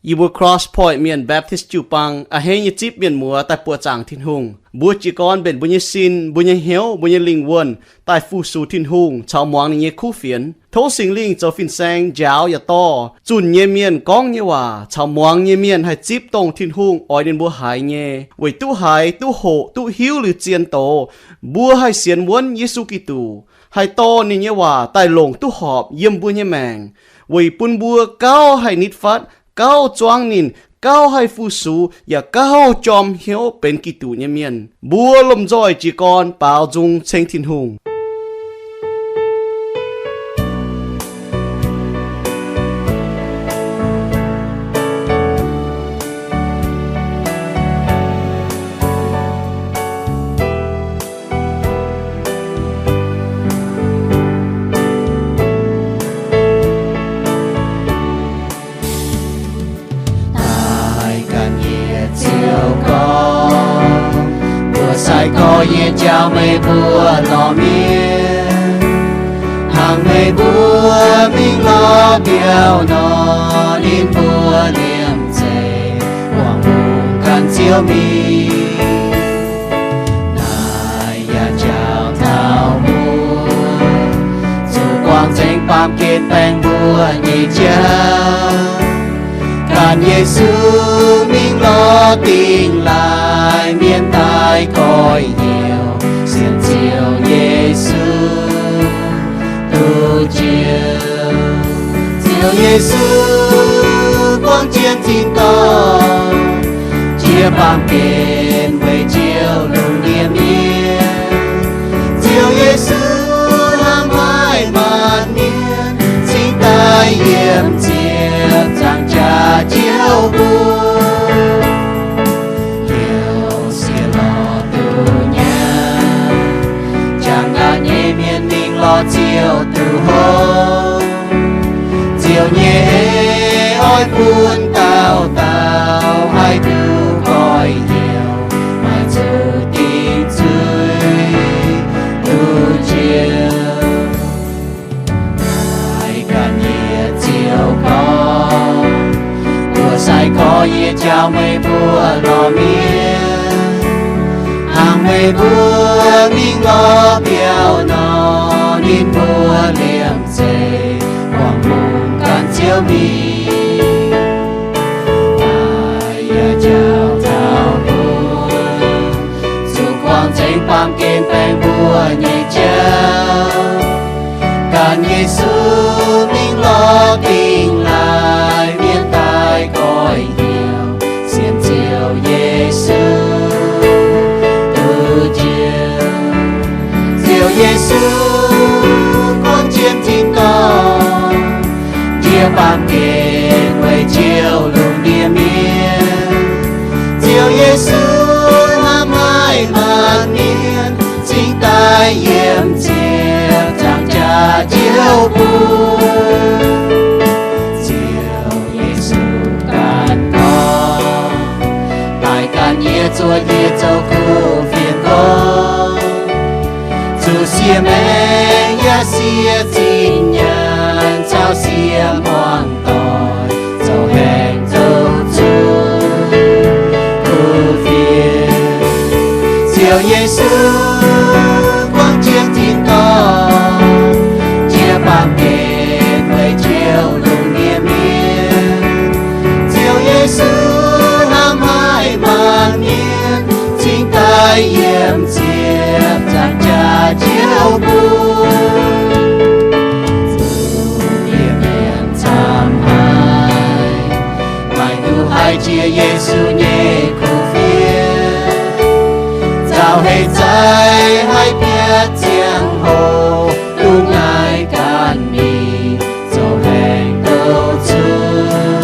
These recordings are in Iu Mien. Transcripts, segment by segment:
Yie mbuo Cross Point Mienh Baptist jiu-baang a'hneiv nyei zipv mienh muoz daaih buoqc zaangc Tin-Hungh. Mbuo jiez gorn mbenc mbuo nyei sin, mbuo nyei hnyouv, mbuo nyei lingh wuonh daaih fu-sux Tin-Hungh caux muangx ninh nyei kuv fienx. Tov Singx Lingh zoux fin-saeng njaaux yaac dorh zunh nyei mienh gorngv nyei waac caux muangx nyei mienh haih zipv dongh Tin-Hungh oix ninh mbuo haiz nyei, weic duqv haiz, duqv hoqc, duqv hiuv liuz zien doz, mbuo haih sienx wuonv Yesu Giduc, haih dorh ninh nyei waac daaih longc duqv horpc yiem mbuo nyei maengc, weic bun mbuo gauh haih nitv fatv, gauh zuangv ninh, gauh haih fu-sux, yaac gauh jorm hnyouv benx Giduc nyei mienh. Mbuo lomh nzoih jiez gorn baaux nzung ceng Tin-Hungh. Daaih ganh nyei Ziouv gorngv, mbuo sai-gorx yie njaaux meih mbuo lorz mienh, hnangv meih mbuo mingh lorz mbiauh nor, ninh mbuo liemh zeih buangh hungh gan Ziouv mingh. Naaiv yaac njaaux taux mbuo zuqc buangh nzengc baamh gen baengh mbuo nyei jauv. Ganh Yesu mingh lorz dingh laaih, mienh daaih goiv heuc sienx Ziouv Yesu duqv Ziouv. Ziouv Yesu buangh jienv tin-dorngh, njiec baamh gen weic Ziouv lungh ndiev mienh. Ziouv Yesu hnamv haic maanc mienh, cingx daaih yiem ziepc nzaangc jaax Ziouv mbuo. Heuc sieqv lorz duqv nyaanh, jangx ganh nyei mienh mingh lorz Ziouv duqv hopv. Ziouv nyei ei oix bun dauh dauh haih duqv goiv heuc, maaih zuqc dingc zuiz duqv Ziouv. Daaih ganh nyei Ziouv gorngv, mbuo sai-gorx yie njaaux meih mbuo lorz mienh, hnangv meih mbuo mingh lorz mbiauh nor, ninh mbuo liemh zeih buangh hungh gan Ziouv mingh. Naaiv yaac njaaux taux mbuo zuqc buangh nzengc baamh gen baengh mbuo nyei jauv. Ganh Yesu mingh lorz dingh laaih, mienh daaih goiv heuc sienx Ziouv Yesu duqv Ziouv. Ziouv Yesu buangh jienv tin-dorngh, njiec baamh gen weic Ziouv lungh ndiev mienh. Ziouv Yesu hnamv haic maanc mienh, cingx daaih yiem ziepc nzaangc jaax Ziouv mbuo. Ziouv Yesu ganh gorngv, daaih ganh nyei zuov nyei zoux kuv fienx gorngv, zuqc sie maengc yaac sie zinh nyaanh caux sie hmuangv doic, zoux haengh douh zuqc kuv fienx. Ziouv Yesu buangh jienv tin-dorngh, njiec baamh gen weic Ziouv lungh ndiev mienh. Ziouv Yesu hnamv haic maanc mienh, cingx daaih yiem ziepc nzaangc jaax Ziouv mbuo. Zuqc yiem mienh camv haic, maaih duqv haiz jiex Yesu nyei kuv fienx. Nzauh heix zaih haiz piatv ziangh hoc, dongh naaiv ganh mingh zoux haengh douh zuqc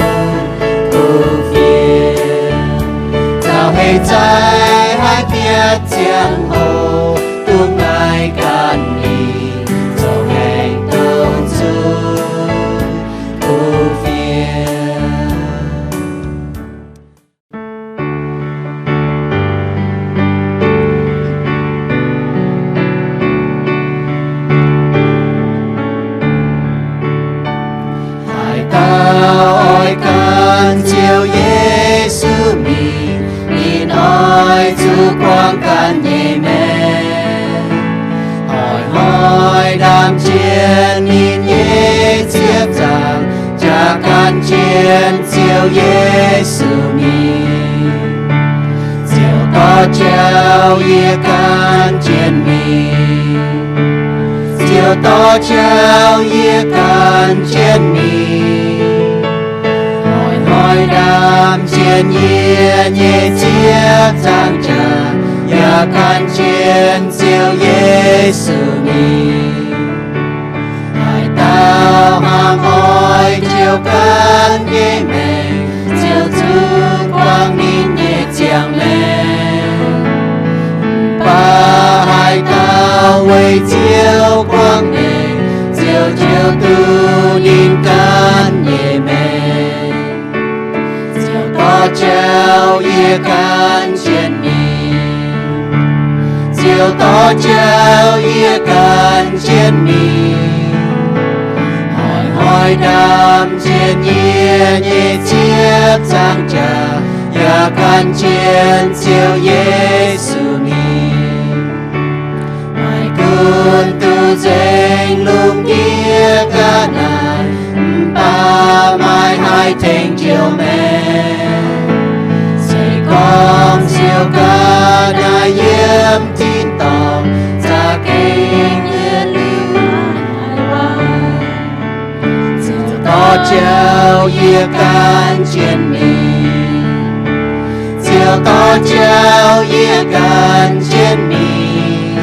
kuv fienx. Nzauh heix zaih haiz piatv ziangh hoc, dongh naaiv ganh mingh zoux haengh douh zuqc kuv fienx. Haaix dauh oix gan Ziouv ndaam jienv ninh nyei ziepc nzaangc jaax gan jienv Ziouv Yesu mingh. Ziouv dorh jauv yie gan jienv mingh. Ziouv dorh jauv yie gan jienv mingh. Hnoi-hnoi ndaam jienv yie nyei ziepc nzaangc jaax yaac gan jienv Ziouv Yesu mingh. Haaix dauh hnangv oix njoux ganh nyei maengc, ziouc zuqc buangh ninh nyei ziangh maengc. Mv baac haaix dauh weic Ziouv buangh maengc, ziouc njoux duqv ninh ganh nyei maengc. Ziouv dorh jauv yie gan jienv mingh. Ziouv dorh jauv yie gan jienv mingh. Hnoi-hnoi ndaam jienv yie nyei ziepc nzaangc jaax yaac gan jienv Ziouv Yesu mingh. Maaih gunv duqv nzengc lungh ndiev ga'naaiv, mv baac maaih haaix tengx njoux maengc? Se gorngv Ziouv ga'naaiv yiem tin-dorngh za'gengh yietc liuz, Ziouv dorh jauv yie gan jienv mingh. Ziouv dorh jauv yie gan jienv mingh.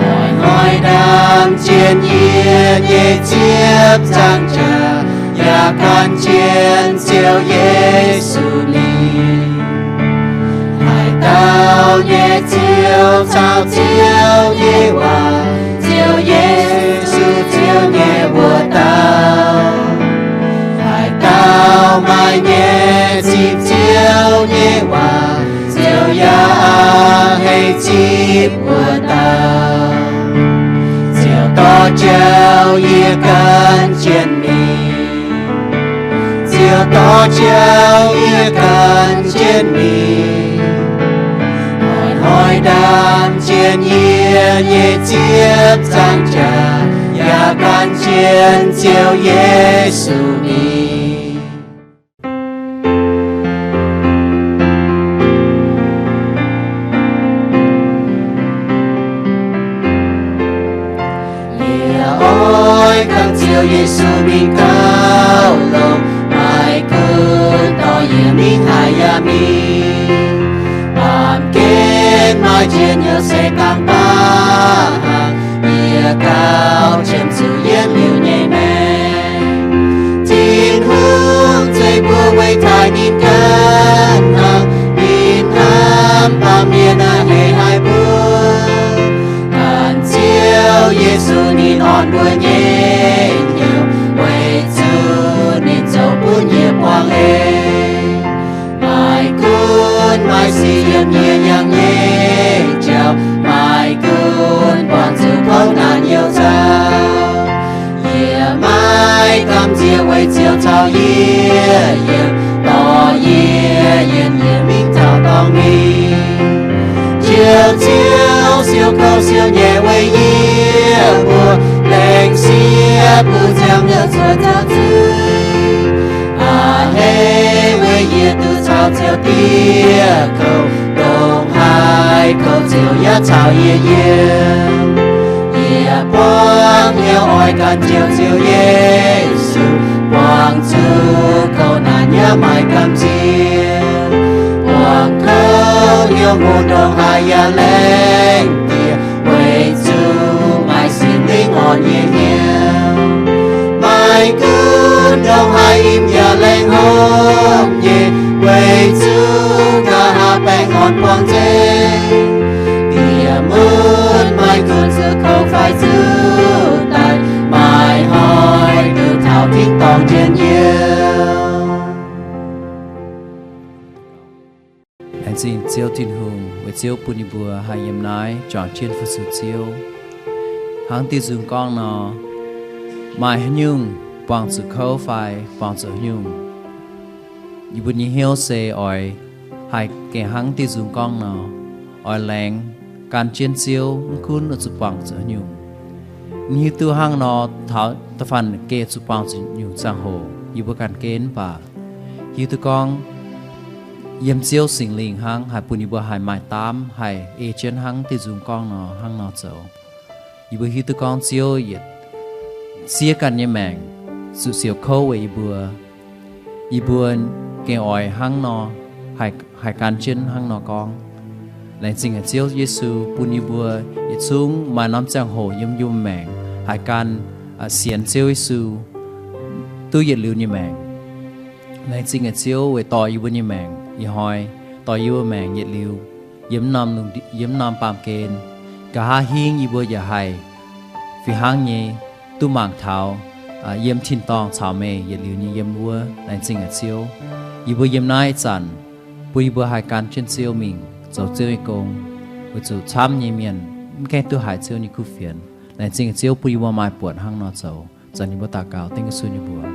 Hnoi-hnoi ndaam jienv yie nyei ziepc nzaangc jaax yaac gan jienv Ziouv Yesu mingh. Haaix dauh nyei Ziouv caux Ziouv nyei waac, Ziouv Yesu Ziouv nyei wuov dauh. Haaix dauh maaih nyei zipv Ziouv nyei waac, Ziouv yaac a'hneiv zipv wuov dauh. Ziouv dorh jauv yie gan jienv mingh. Ziouv dorh jauv yie gan jienv mingh. Hnoi-hnoi ndaam jienv yie nyei ziepc nzaangc jaax yaac gan jienv Ziouv Yesu mingh. Yie oix gan Ziouv Yesu mingh gauh longx, maaih gunv dorh yie mingh haaix yaac mingh. Baamh gen maaih njien-youh se dangh baav haic, yie gauh qiemx zuqc yietc liuz nyei maengc. Tin-Hungh zeiz mbuo weic taaih ninh ganh hnangv, ninh hnamv baamh mienh a'hneiv haic mbuo. Ganh Ziouv Yesu ninh orn mbuo nyei hnyouv, weic zuqc ninh zoux bun yie buangh eix. Maaih gunv maaih sic yiem yie yangh nyei jauv, maaih gunv buangh zuqc kouv naanc youh nzauh. Yie maiv gamh nziex weic Ziouv caux yie yiem, dorh yie yietc nyieqc mingh taux dorngx mingh. Njoux Ziouv siou kouv siou nyei weic yie mbuo, lengc sieqv bun ziangh nyouh cuotv zaux zuiz. A'hneiv weic yie duqv caux Ziouv dieh kouv, ndongc haaix kouv Ziouv yaac caux yie yiem. Yie buangv hnyouv oix gan Ziouv, Ziouv Yesu, buangh zuqc kouv naanc yaac maiv gamh nziex. Buangh kouv hnyouv hngongx ndongc haaix yaac lengc dieh, weic zuqc maaih Singx Lingh orn yie hnyouv. Maaih gunv ndongc haaix im yaac lengc hopv nyei, weic zuqc nqa'haav baengh orn buangh nzengc. Bieqc mun maaih gunv zuqc kouv fai zuqc daic, maaih hnoi duqv taux tin-dorngh njien-youh. Laengz zingh Ziouv Tin-Hungh weic Ziouv bun yie mbuo haih yiem naaiv juangc jienv fu-sux Ziouv. Hnangv diuh nzung gorngv nor, maaih haaix nyungc buangh zuqc kouv fai buangh zuqc haaix nyungc, yie mbuo nyei hnyouv se oix haih gengh hnangv diuh nzung gorngv nor, oix laengz gan jienv Ziouv, mv gunv oix zuqc buangh zuqc haaix nyungc. Hiuv duqv hnangv nor, taux da'faanh geh zuqc buangh zuqc nyungc ziangh hoc yie mbuo ganh geh mv baac hiuv duqv gorngv yiem Ziouv Singx Lingh hnangv haih bun yie mbuo haih maaih daamv haih ei jienv hnangv diuh nzung gorngv nor hnangv nor zoux. Yie mbuo hiuv duqv gorngv Ziouv yietc siev ganh nyei maengc zuqc siouc kouv weic yie mbuo. Yie mbuo gengh oix hnangv nor, haih gan jienv hnangv nor gorngv. Laengz zingh haic Ziouv Yesu bun yie mbuo yietc zungv maaih norm ziangh hoc yiem yie mbuo maengc haih gan sienx Ziouv Yesu duqv yietc liuz nyei maengc. Laengz zingh haic Ziouv weic dorh yie mbuo nyei maengc ih hnoi, dorh yie mbuo maengc yietc liuz yiem, yiem norm baamh gen. Nqa'haav hingv yie mbuo yaac haih fih hnangv nyei duqv mangc taux yiem tin-dorngh caux meih yietc liuz nyei yiem wuov. Laengz zingh haic Ziouv, yie mbuo yiem naaiv ih zanc bun yie mbuo haih gan jienv Ziouv mingh zoux Ziouv nyei gong, weic zuqc camv nyei mienh mv gaengh duqv haiz Ziouv nyei kuv fienx. Laengz zingh Ziouv bun yie mbuo maaih buonc hnangv nor zoux. Zanc yie mbuo daux gaux dengv Yesu nyei mbuox.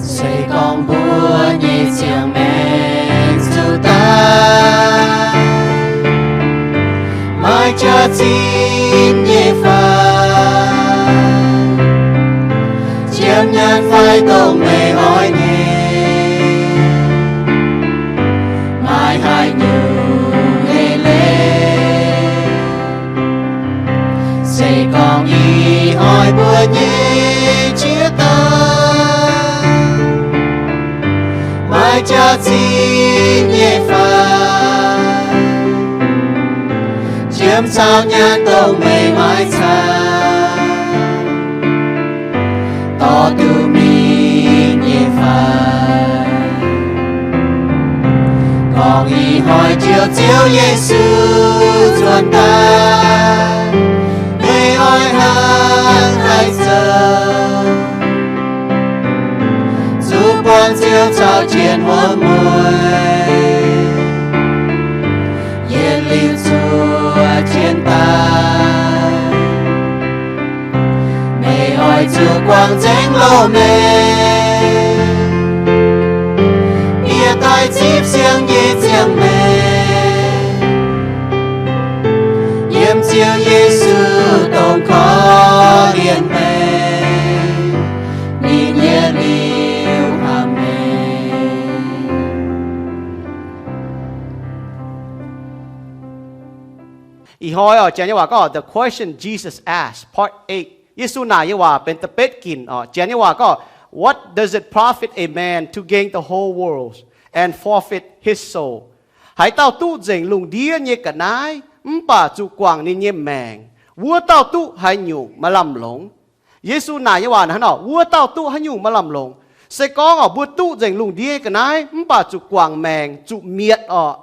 Se gorngv mbuo nyei ziangh maengc zuqc daaih maaih jaax-zinh nyei fai, ziepc nyaanh fai dongh meih oix nyei, maaih haaix nyungc eix leiz? Se gorngv ih hnoi mbuo nyei jiex daaih maaih jaax-zinh nyei fai, ziepc nyaanh dongh meih maiv caux dorh duqv mingh nyei fai? Gorngv ih hnoi Ziouv, Ziouv Yesu nzuonx daaih, meih oix hnangv haaix zoux? Zuqc buangh Ziouv caux jienv wuom-mueiz yietc liuz zuov jienv daaih. Meih oix zuqc guangc nzengc loz-hnoi, bieqc daaih zipv siang nyei ziangh maengc, yiem Ziouv Yesu dongh korv-lienh maengc, ninh yietc liuz hnangv maengc. Ih hnoi oc, janx nyei waac gorngv The Question Jesus Asked, Part eight. Yesu naaic nyei waac benx da'betv ginc oc. Janx nyei waac gorngv, What does it profit a man to gain the whole world and forfeit his soul? Haaix dauh duqv nzengc lungh ndiev nyei ga'naaiv mv baac zuqc guangc ninh nyei maengc, wuov dauh duqv haaix nyungc maaih lamh longx? Yesu naaic nyei waac hnangv nor, wuov dauh duqv haaix nyungc maaih lamh longx? Se gorngv oc, mbuo duqv nzengc lungh ndiev nyei ga'naaiv mv baac zuqc guangc maengc, zuqc mietc oc,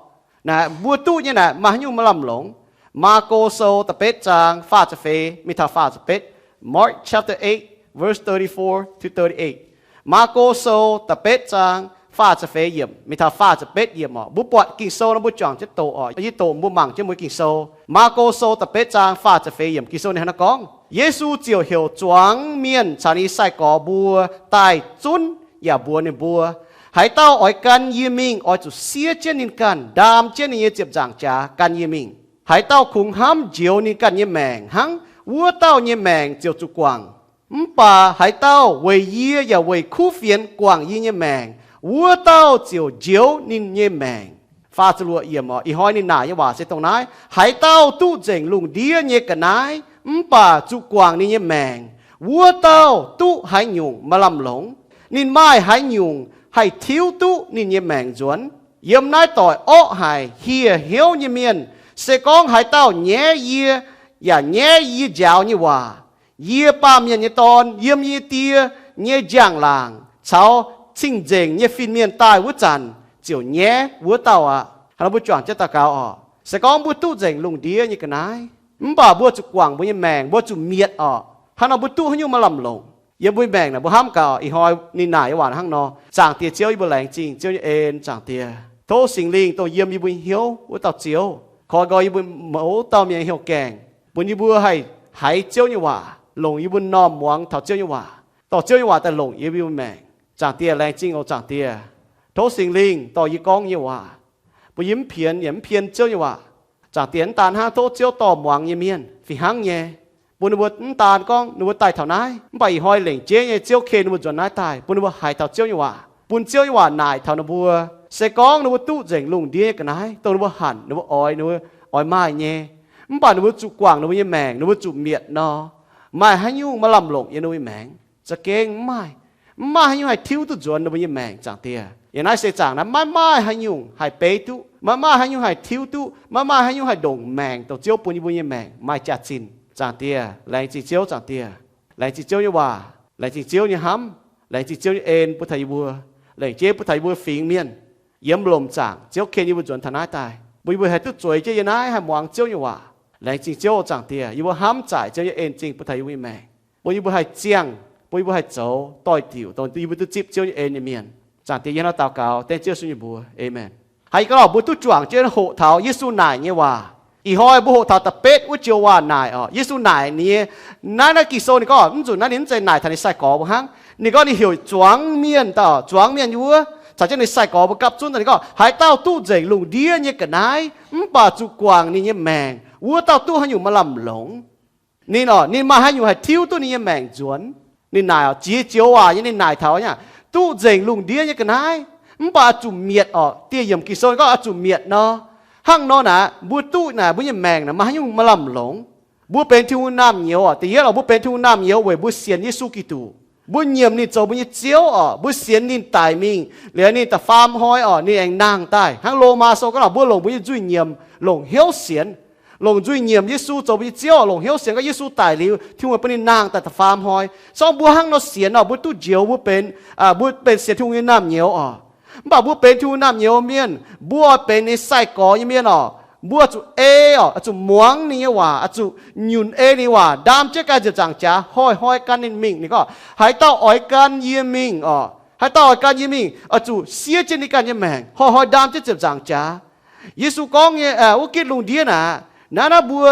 naaic mbuo duqv nyei naaic maaih haaix nyungc maaih lamh longx? Maako Sou da'betv zaang faah ziepc feix mingh taux faah ziepc betv. Mark chapter eight, verse thirty-four to thirty-eight. Maako Sou da'betv zaang faah ziepc feix yiemc mingh taux faah ziepc betv yiemc oc. Mbuo buatc Ging-Sou nor mbuo juangc jienv doqc oc. Yie doqc mbuo mangc jienv mbuo Ging-Sou. Maako Sou da'betv zaang faah ziepc feix yiemc, Ging-Sou ninh hnangv naaiv gorngv, Yesu ziouc heuc zuangx mienh caux ninh nyei sai-gorx mbuo daaih zunv yaac mbuox ninh mbuo, Haaix dauh oix gan yie mingh, oix zuqc siev jienv ninh ganh, ndaam jienv ninh nyei ziepc nzaangc jaax gan yie mingh. Haaix dauh kungx hnamv njoux ninh ganh nyei maengc hnangv, wuov dauh nyei maengc ziouc zuqc guangc. Mv baac haaix dauh weic yie yaac weic kuv fienx guangc yie nyei maengc, wuov dauh ziouc njoux ninh nyei maengc. Faah ziepc luoqc yiemc oc. Ih hnoi ninh naaic nyei waac se dongh naaiv, haaix dauh duqv nzengc lungh ndiev nyei ga'naaiv mv baac zuqc guangc ninh nyei maengc, wuov dauh duqv haaix nyungc maaih lamh longx? Ninh maaih haaix nyungc haih tiuv duqv ninh nyei maengc nzuonx? Yiem naaiv doic orqv haic hieh hnyouv nyei mienh, se gorngv haaix dauh nyaiv yie yaac nyaiv yie njaaux nyei waac, yie, Baamh Mienh nyei Dorn, yiem yie Die nyei njang-laangc caux cing-nzengc nyei fin-mienh daaih wuov zanc ziouc nyaiv wuov dauh aqv. Hnangv nor mbuo juangc jienv daux gaux oc. Se gorngv mbuo duqv nzengc lungh ndiev nyei ga'naaiv mv baac mbuo zuqc guangc mbuo nyei maengc, mbuo zuqc mietc oc, hnangv nor mbuo duqv haaix nyungc maaih lamh longc? Yiem mbuo nyei maengc naaic mbuo hnamv gaax oc. Ih hnoi ninh naaic nyei waac hnangv nor. Zaangc Diex Ziouv, yie mbuo laengz zingh Ziouv nyei en, Zaangc Diex. Tov Singx Lingh dongh yiem yie mbuo hnyouv wuov dauh Ziouv, koi nqoi yie mbuo mouz dauh mienh hnyouv gaengh, bun yie mbuo haih haiz Ziouv nyei waac, longc yie mbuo m'normh muangx taux Ziouv nyei waac, dorh Ziouv nyei waac daaih longc yie mbuo maengc. Zaangc Diex, laengz zingh oc Zaangc Diex. Tov Singx Lingh dorh yie gorngv nyei waac, bun yie mv pienx yaac mv pien Ziouv nyei waac. Zaangc Diex, mv daan hnangv, tov Ziouv dorh muangx nyei mienh fih hnangv nyei, bun ninh mbuo mv daan gorngv ninh mbuo daaih taux naaiv, mv baac ih hnoi lengc jeiv nyei Ziouv ken ninh mbuo nzuonx naaiv daaih, bun ninh mbuo haiz taux Ziouv nyei waac, bun Ziouv nyei waac naaic taux ninh mbuo. Se gorngv ninh mbuo duqv nzengc lungh ndiev nyei ga'naaiv, dongh ninh mbuo hanc, ninh mbuo oix, ninh mbuo oix maaih nyei, mv baac ninh mbuo zuqc guangc ninh mbuo nyei maengc, ninh mbuo zuqc mietc nor, maaih haaix nyungc maaih lamh longc yiem ninh mbuo nyei maengc? Za'gengh mv maaih. Mv maaih haaix nyungc haih tiuv duqv nzuonx ninh mbuo nyei maengc, Zaangc Diex. Yiem naaiv seix zaangc naaiv maiv maaih haaix nyungc haih beiv duqv, maiv maaih haaix nyungc haih tiuv duqv, maiv maaih haaix nyungc haih ndongc maengc dongh Ziouv bun yie mbuo nyei maengc maaih jaax-zinh, Zaangc Diex. Laengz zingh Ziouv, Zaangc Diex. Laengz zingh Ziouv nyei waac, laengz zingh Ziouv nyei hnamv, laengz zingh Ziouv nyei en bun taux yie mbuo, lengc jeiv bun taux yie mbuo fingx mienh yiem lomc zaangc Ziouv ken yie mbuo nzuonx taux naaiv daaih, bun yie mbuo haih duqv zueiz jienv yiem naaiv haih muangx Ziouv nyei waac. Laengz zingh Ziouv, Zaangc Diex. Yie mbuo hnamv zaaic Ziouv nyei en zingh bun taux yie mbuo nyei maengc, bun yie mbuo haih ziangh, bun yie mbuo haih zoux doix-diuc, dongh yie mbuo duqv zipv Ziouv nyei en nyei mienh. Zaangc Diex, yie hnangv naaiv daux gaux dengv Ziouv Yesu nyei mbuox. Aamen. Haiz ih gaax lorqc, mbuo duqv juangc jienv hoqc taux Yesu naaic nyei waac. Ih hnoi mbuo hoqc taux da'betv wuov joux waac naaic oc. Yesu naaic ninh nyei, naaiv, naaiv Ging-Sou ninh gorngv mv nzunc naaiv ninh mv zeiz naaic taux ninh sai-gorx mbuo hnangv. Ninh gorngv ninh heuc zuangx mienh daaih, zuangx mienh wuov, caux jienv ninh sai-gorx mbuo gapv zunv daaih, ninh gorngv, haaix dauh duqv nzengc lungh ndiev nyei ga'naaiv mv baac zuqc guangc ninh nyei maengc, wuov dauh duqv haaix nyungc maaih lamh longc? Ninh oc, ninh maaih haaix nyungc haih tiuv duqv ninh nyei maengc nzuonx? Ninh naaic oc, ziex joux waac nyei ninh naaic taux nyei, duqv nzengc lungh ndiev nyei ga'naaiv mv baac oix zuqc mietc oc. Dieh yiemc Ging-Sou ninh gorngv oix zuqc mietc nor. Hnangv nor naaic, mbuo duqv naaic mbuo nyei maengc naaic maaih haaix nyungc maaih lamh longc? Mbuo benx Tin-Hungh naamh nyouz oc. Da'yietv oc, mbuo benx Tin-Hungh naamh nyouz weic mbuo sienx Yesu Giduc. Mbuo nyiemc ninh zoux mbuo nyei Ziouv oc. Mbuo sienx ninh daic mingh liuz ninh da'faam hnoi oc, ninh aengx nangh daaih. Hnangv Lomaa Sou gorngv oc, mbuo longc mbuo nyei nzuih nyiemc longc hnyouv sienx, longc nzuih nyiemc Yesu zoux mbuo nyei Ziouv oc, longc hnyouv sienx gorngv Yesu daic liuz, Tin-Hungh bun ninh nangh daaih da'faam hnoi. Se gorngv mbuo hnangv nor sienx oc, mbuo duqv njoux mbuo benx, mbuo benx sienx Tin-Hungh nyei naamh nyouz oc. Mv baac mbuo benx Tin-Hungh naamh nyouz mienh, mbuo oix benx ninh sai-gorx nyei mienh oc, mbuo oix zuqc ei oc, oix zuqc muangx ninh nyei waac, oix zuqc nyunc ei ninh nyei waac, ndaam jienv ganh nziepc nzaangc jaax, hnoi-hnoi gan ninh mingh. Ninh gorngv, haaix dauh oix gan yie mingh oc, haaix dauh oix gan yie mingh, oix zuqc siev jienv ninh ganh nyei maengc, hnoi-hnoi ndaam jienv nziepc nzaangc jaax. Yesu gorngv nyei, wuov gitv lungh ndiev naaic, naaiv, naaiv mbuo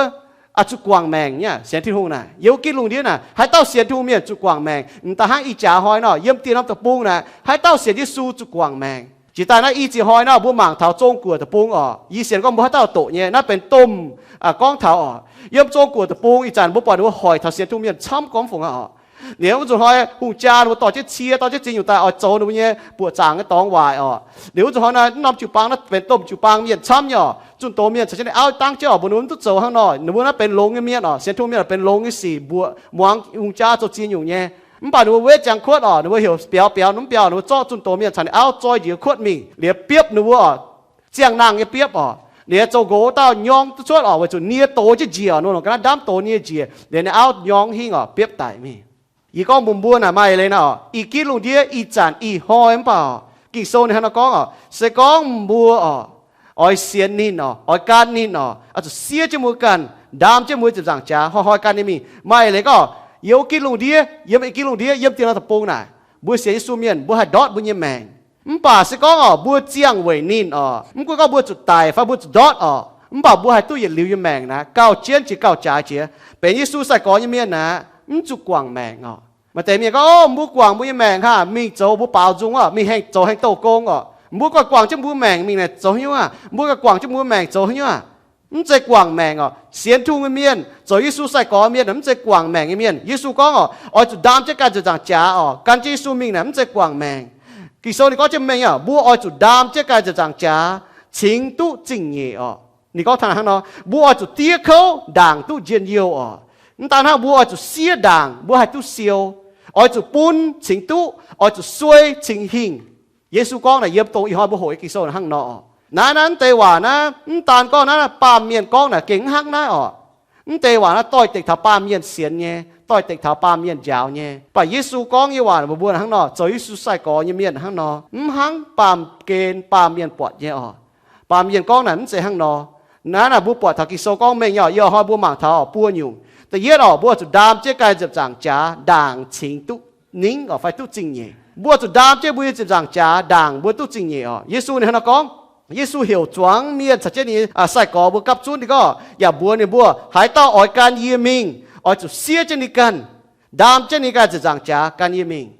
oix zuqc guangc maengc nyei, sienx Tin-Hungh naaic. Yiem wuov gitv lungh ndiev naaic, haaix dauh sienx Tin-Hungh mienh zuqc guangc maengc. M'daaih hnangv ih jaax hnoi nor, yiem dieh norm deic-bung naaic, haaix dauh sienx Yesu zuqc guangc maengc. Jiex daaih naaiv i ziex hnoi nor, mbuo mangc taux Zong-Guoqv deic-bung oc. Yie sienx gorngv mbuo haaix dauh doqc nyei, naaiv benx domh gorngv taux oc. Yiem Zong-Guoqv deic-bung ih zanc mbuo buatc ninh mbuo hoic taux sienx Tin-Hungh mienh camv gormx fungc aqv oc. Liuz wuov nzunc hnoi hungh jaa ninh mbuo dorh jienv cie, dorh jienv ziex nyungc daaih oix zoux ninh mbuo nyei buoqc zaangc nyei dorngx waaic oc. Liuz wuov nzunc hnoi naaiv norm jiu-baang naaiv benx domh jiu-baang mienh camv nyei oc. Zunh doz mienh caux jienv ninh auv dangv jienv oc, mbuox ninh mbuo mv duqv zoux hnangv nor. Ninh mbuo naaiv benx longx nyei mienh oc, sienx Tin-Hungh mienh benx longx nyei sic, mbuoqc muangx hungh jaa zoux ziex nyungc nyei. Mv baac ninh mbuo wetv ziangx kuotv oc, ninh mbuo heuc biaux biaux, mv biaux ninh mbuo zorqv zunh doz mienh caux ninh auv zoi njiec kuotv mingh liuz biopv ninh mbuo oc. Ziangh nangh nyei biopv oc. Ninh nyei zoux nqox dauh nyorng duqv cuotv oc, weic zuqc nie doz jienv njiec oc, nor longc ga'naaiv ndaamv doz nie njiec liuz ninh auv nyorng hingh oc, biopv daic mingh. Yie gorngv mbuox mbuo naaic maaih leiz naaic oc, ih gitv lungh ndiev ih zanc ih hnoi mv baac oc, Ging-Sou ninh hnangv nor gorngv oc, se gorngv mbuo oc, oix sienx ninh oc, oix gan ninh oc, oix zuqc siev jienv mbuo ganh, ndaam jienv mbuo nziepc nzaangc jaax, hnoi-hnoi gan ninh mingh. Maaih leiz gorngv, yiem wuov gitv lungh ndiev, yiem ih gitv lungh ndiev, yiem dieh norm deic-bung naaic, mbuo sienx Yesu mienh mbuo haih ndortv mbuo nyei maengc. Mv baac se gorngv oc, mbuo ziangh weic ninh oc, mv gunv gorngv mbuo zuqc daic fai mbuo zuqc ndortv oc, mv baac mbuo haih duqv yietc liuz nyei maengc naaic, gauh jienv jiex gauh jaaix jiex. Benx Yesu sai-gorx nyei mienh naaic, mv zuqc guangc maengc oc. Maaih deix mienh gorngv, o, mbuo guangc mbuo nyei maengc haah, mingh zoux mbuo baaux nzung oc, mingh haengh zoux haengh douh gong oc. Mbuo guangc guangc jienv mbuo maengc mingh naaic zoux haaix nyungc aqv? Mbuo guangc jienv mbuo maengc zoux haaix nyungc aqv? Mv zeiz guangc maengc oc. Sienx Tin-Hungh nyei mienh, zoux Yesu sai-gorx mienh mv zeiz guangc maengc nyei mienh. Yesu gorngv oc, oix zuqc ndaam jienv ganh nziepc nzaangc jaax oc, gan jienv Yesu mingh naaic mv zeiz guangc maengc. Ging-Sou ninh gorngv jienv mengh oc, mbuo oix zuqc ndaam jienv ganh nziepc nzaangc jaax cingx duqv zingh nyeic oc. Ninh gorngv hnangv nor, mbuo oix zuqc diev kouv ndaangc duqv njien-youh oc. Mv daan hnangv, mbuo oix zuqc siev ndaangc mbuo haih duqv siou. Oix zuqc bun cingx duqv, oix zuqc suei cingx hingh. Yesu gorngv naaic yiem dongh ih hnoi mbuo hoqc nyei Ging-Sou hnangv nor oc. Naaiv, naaiv mv deix waac naaiv mv daan gorngv naaiv, baamh mienh gorngv naaic gengh mv hnangv naaiv oc. Mv deix waac naaiv doix-dekc taux baamh mienh sienx nyei, doix-dekc taux baamh mienh njaaux nyei. Mv baac Yesu gorngv nyei waac mbuox mbuo hnangv nor, zoux Yesu sai-gorx nyei mienh hnangv nor, mv hnangv baamh gen baamh mienh buatc nyei oc. Baamh mienh gorngv naaic mv zeiz hnangv nor. Naaiv naaic mbuo buatc taux Ging-Sou gorngv mengh nyei oc, ih hnoi mbuo mangc taux buo nyungc. Da'yietv oc, mbuo zuqc ndaam jienv ganh nziepc nzaangc jaax ndaangc cingx duqv ningv oc, fai duqv zingh nyeic. Mbuo zuqc ndaam jienv mbuo nyei nziepc nzaangc jaax ndaangc mbuo duqv zingh nyeic oc. Yesu ninh hnangv nor gorngv, Yesu heuc zuangx mienh caux jienv ninh nyei sai-gorx mbuo gapv zunv ninh gorngv, yaac mbuox ninh mbuo, haaix dauh oix gan yie mingh, oix zuqc siev jienv ninh ganh, ndaam jienv ninh ganh ziepc nzaangc jaax gan yie mingh.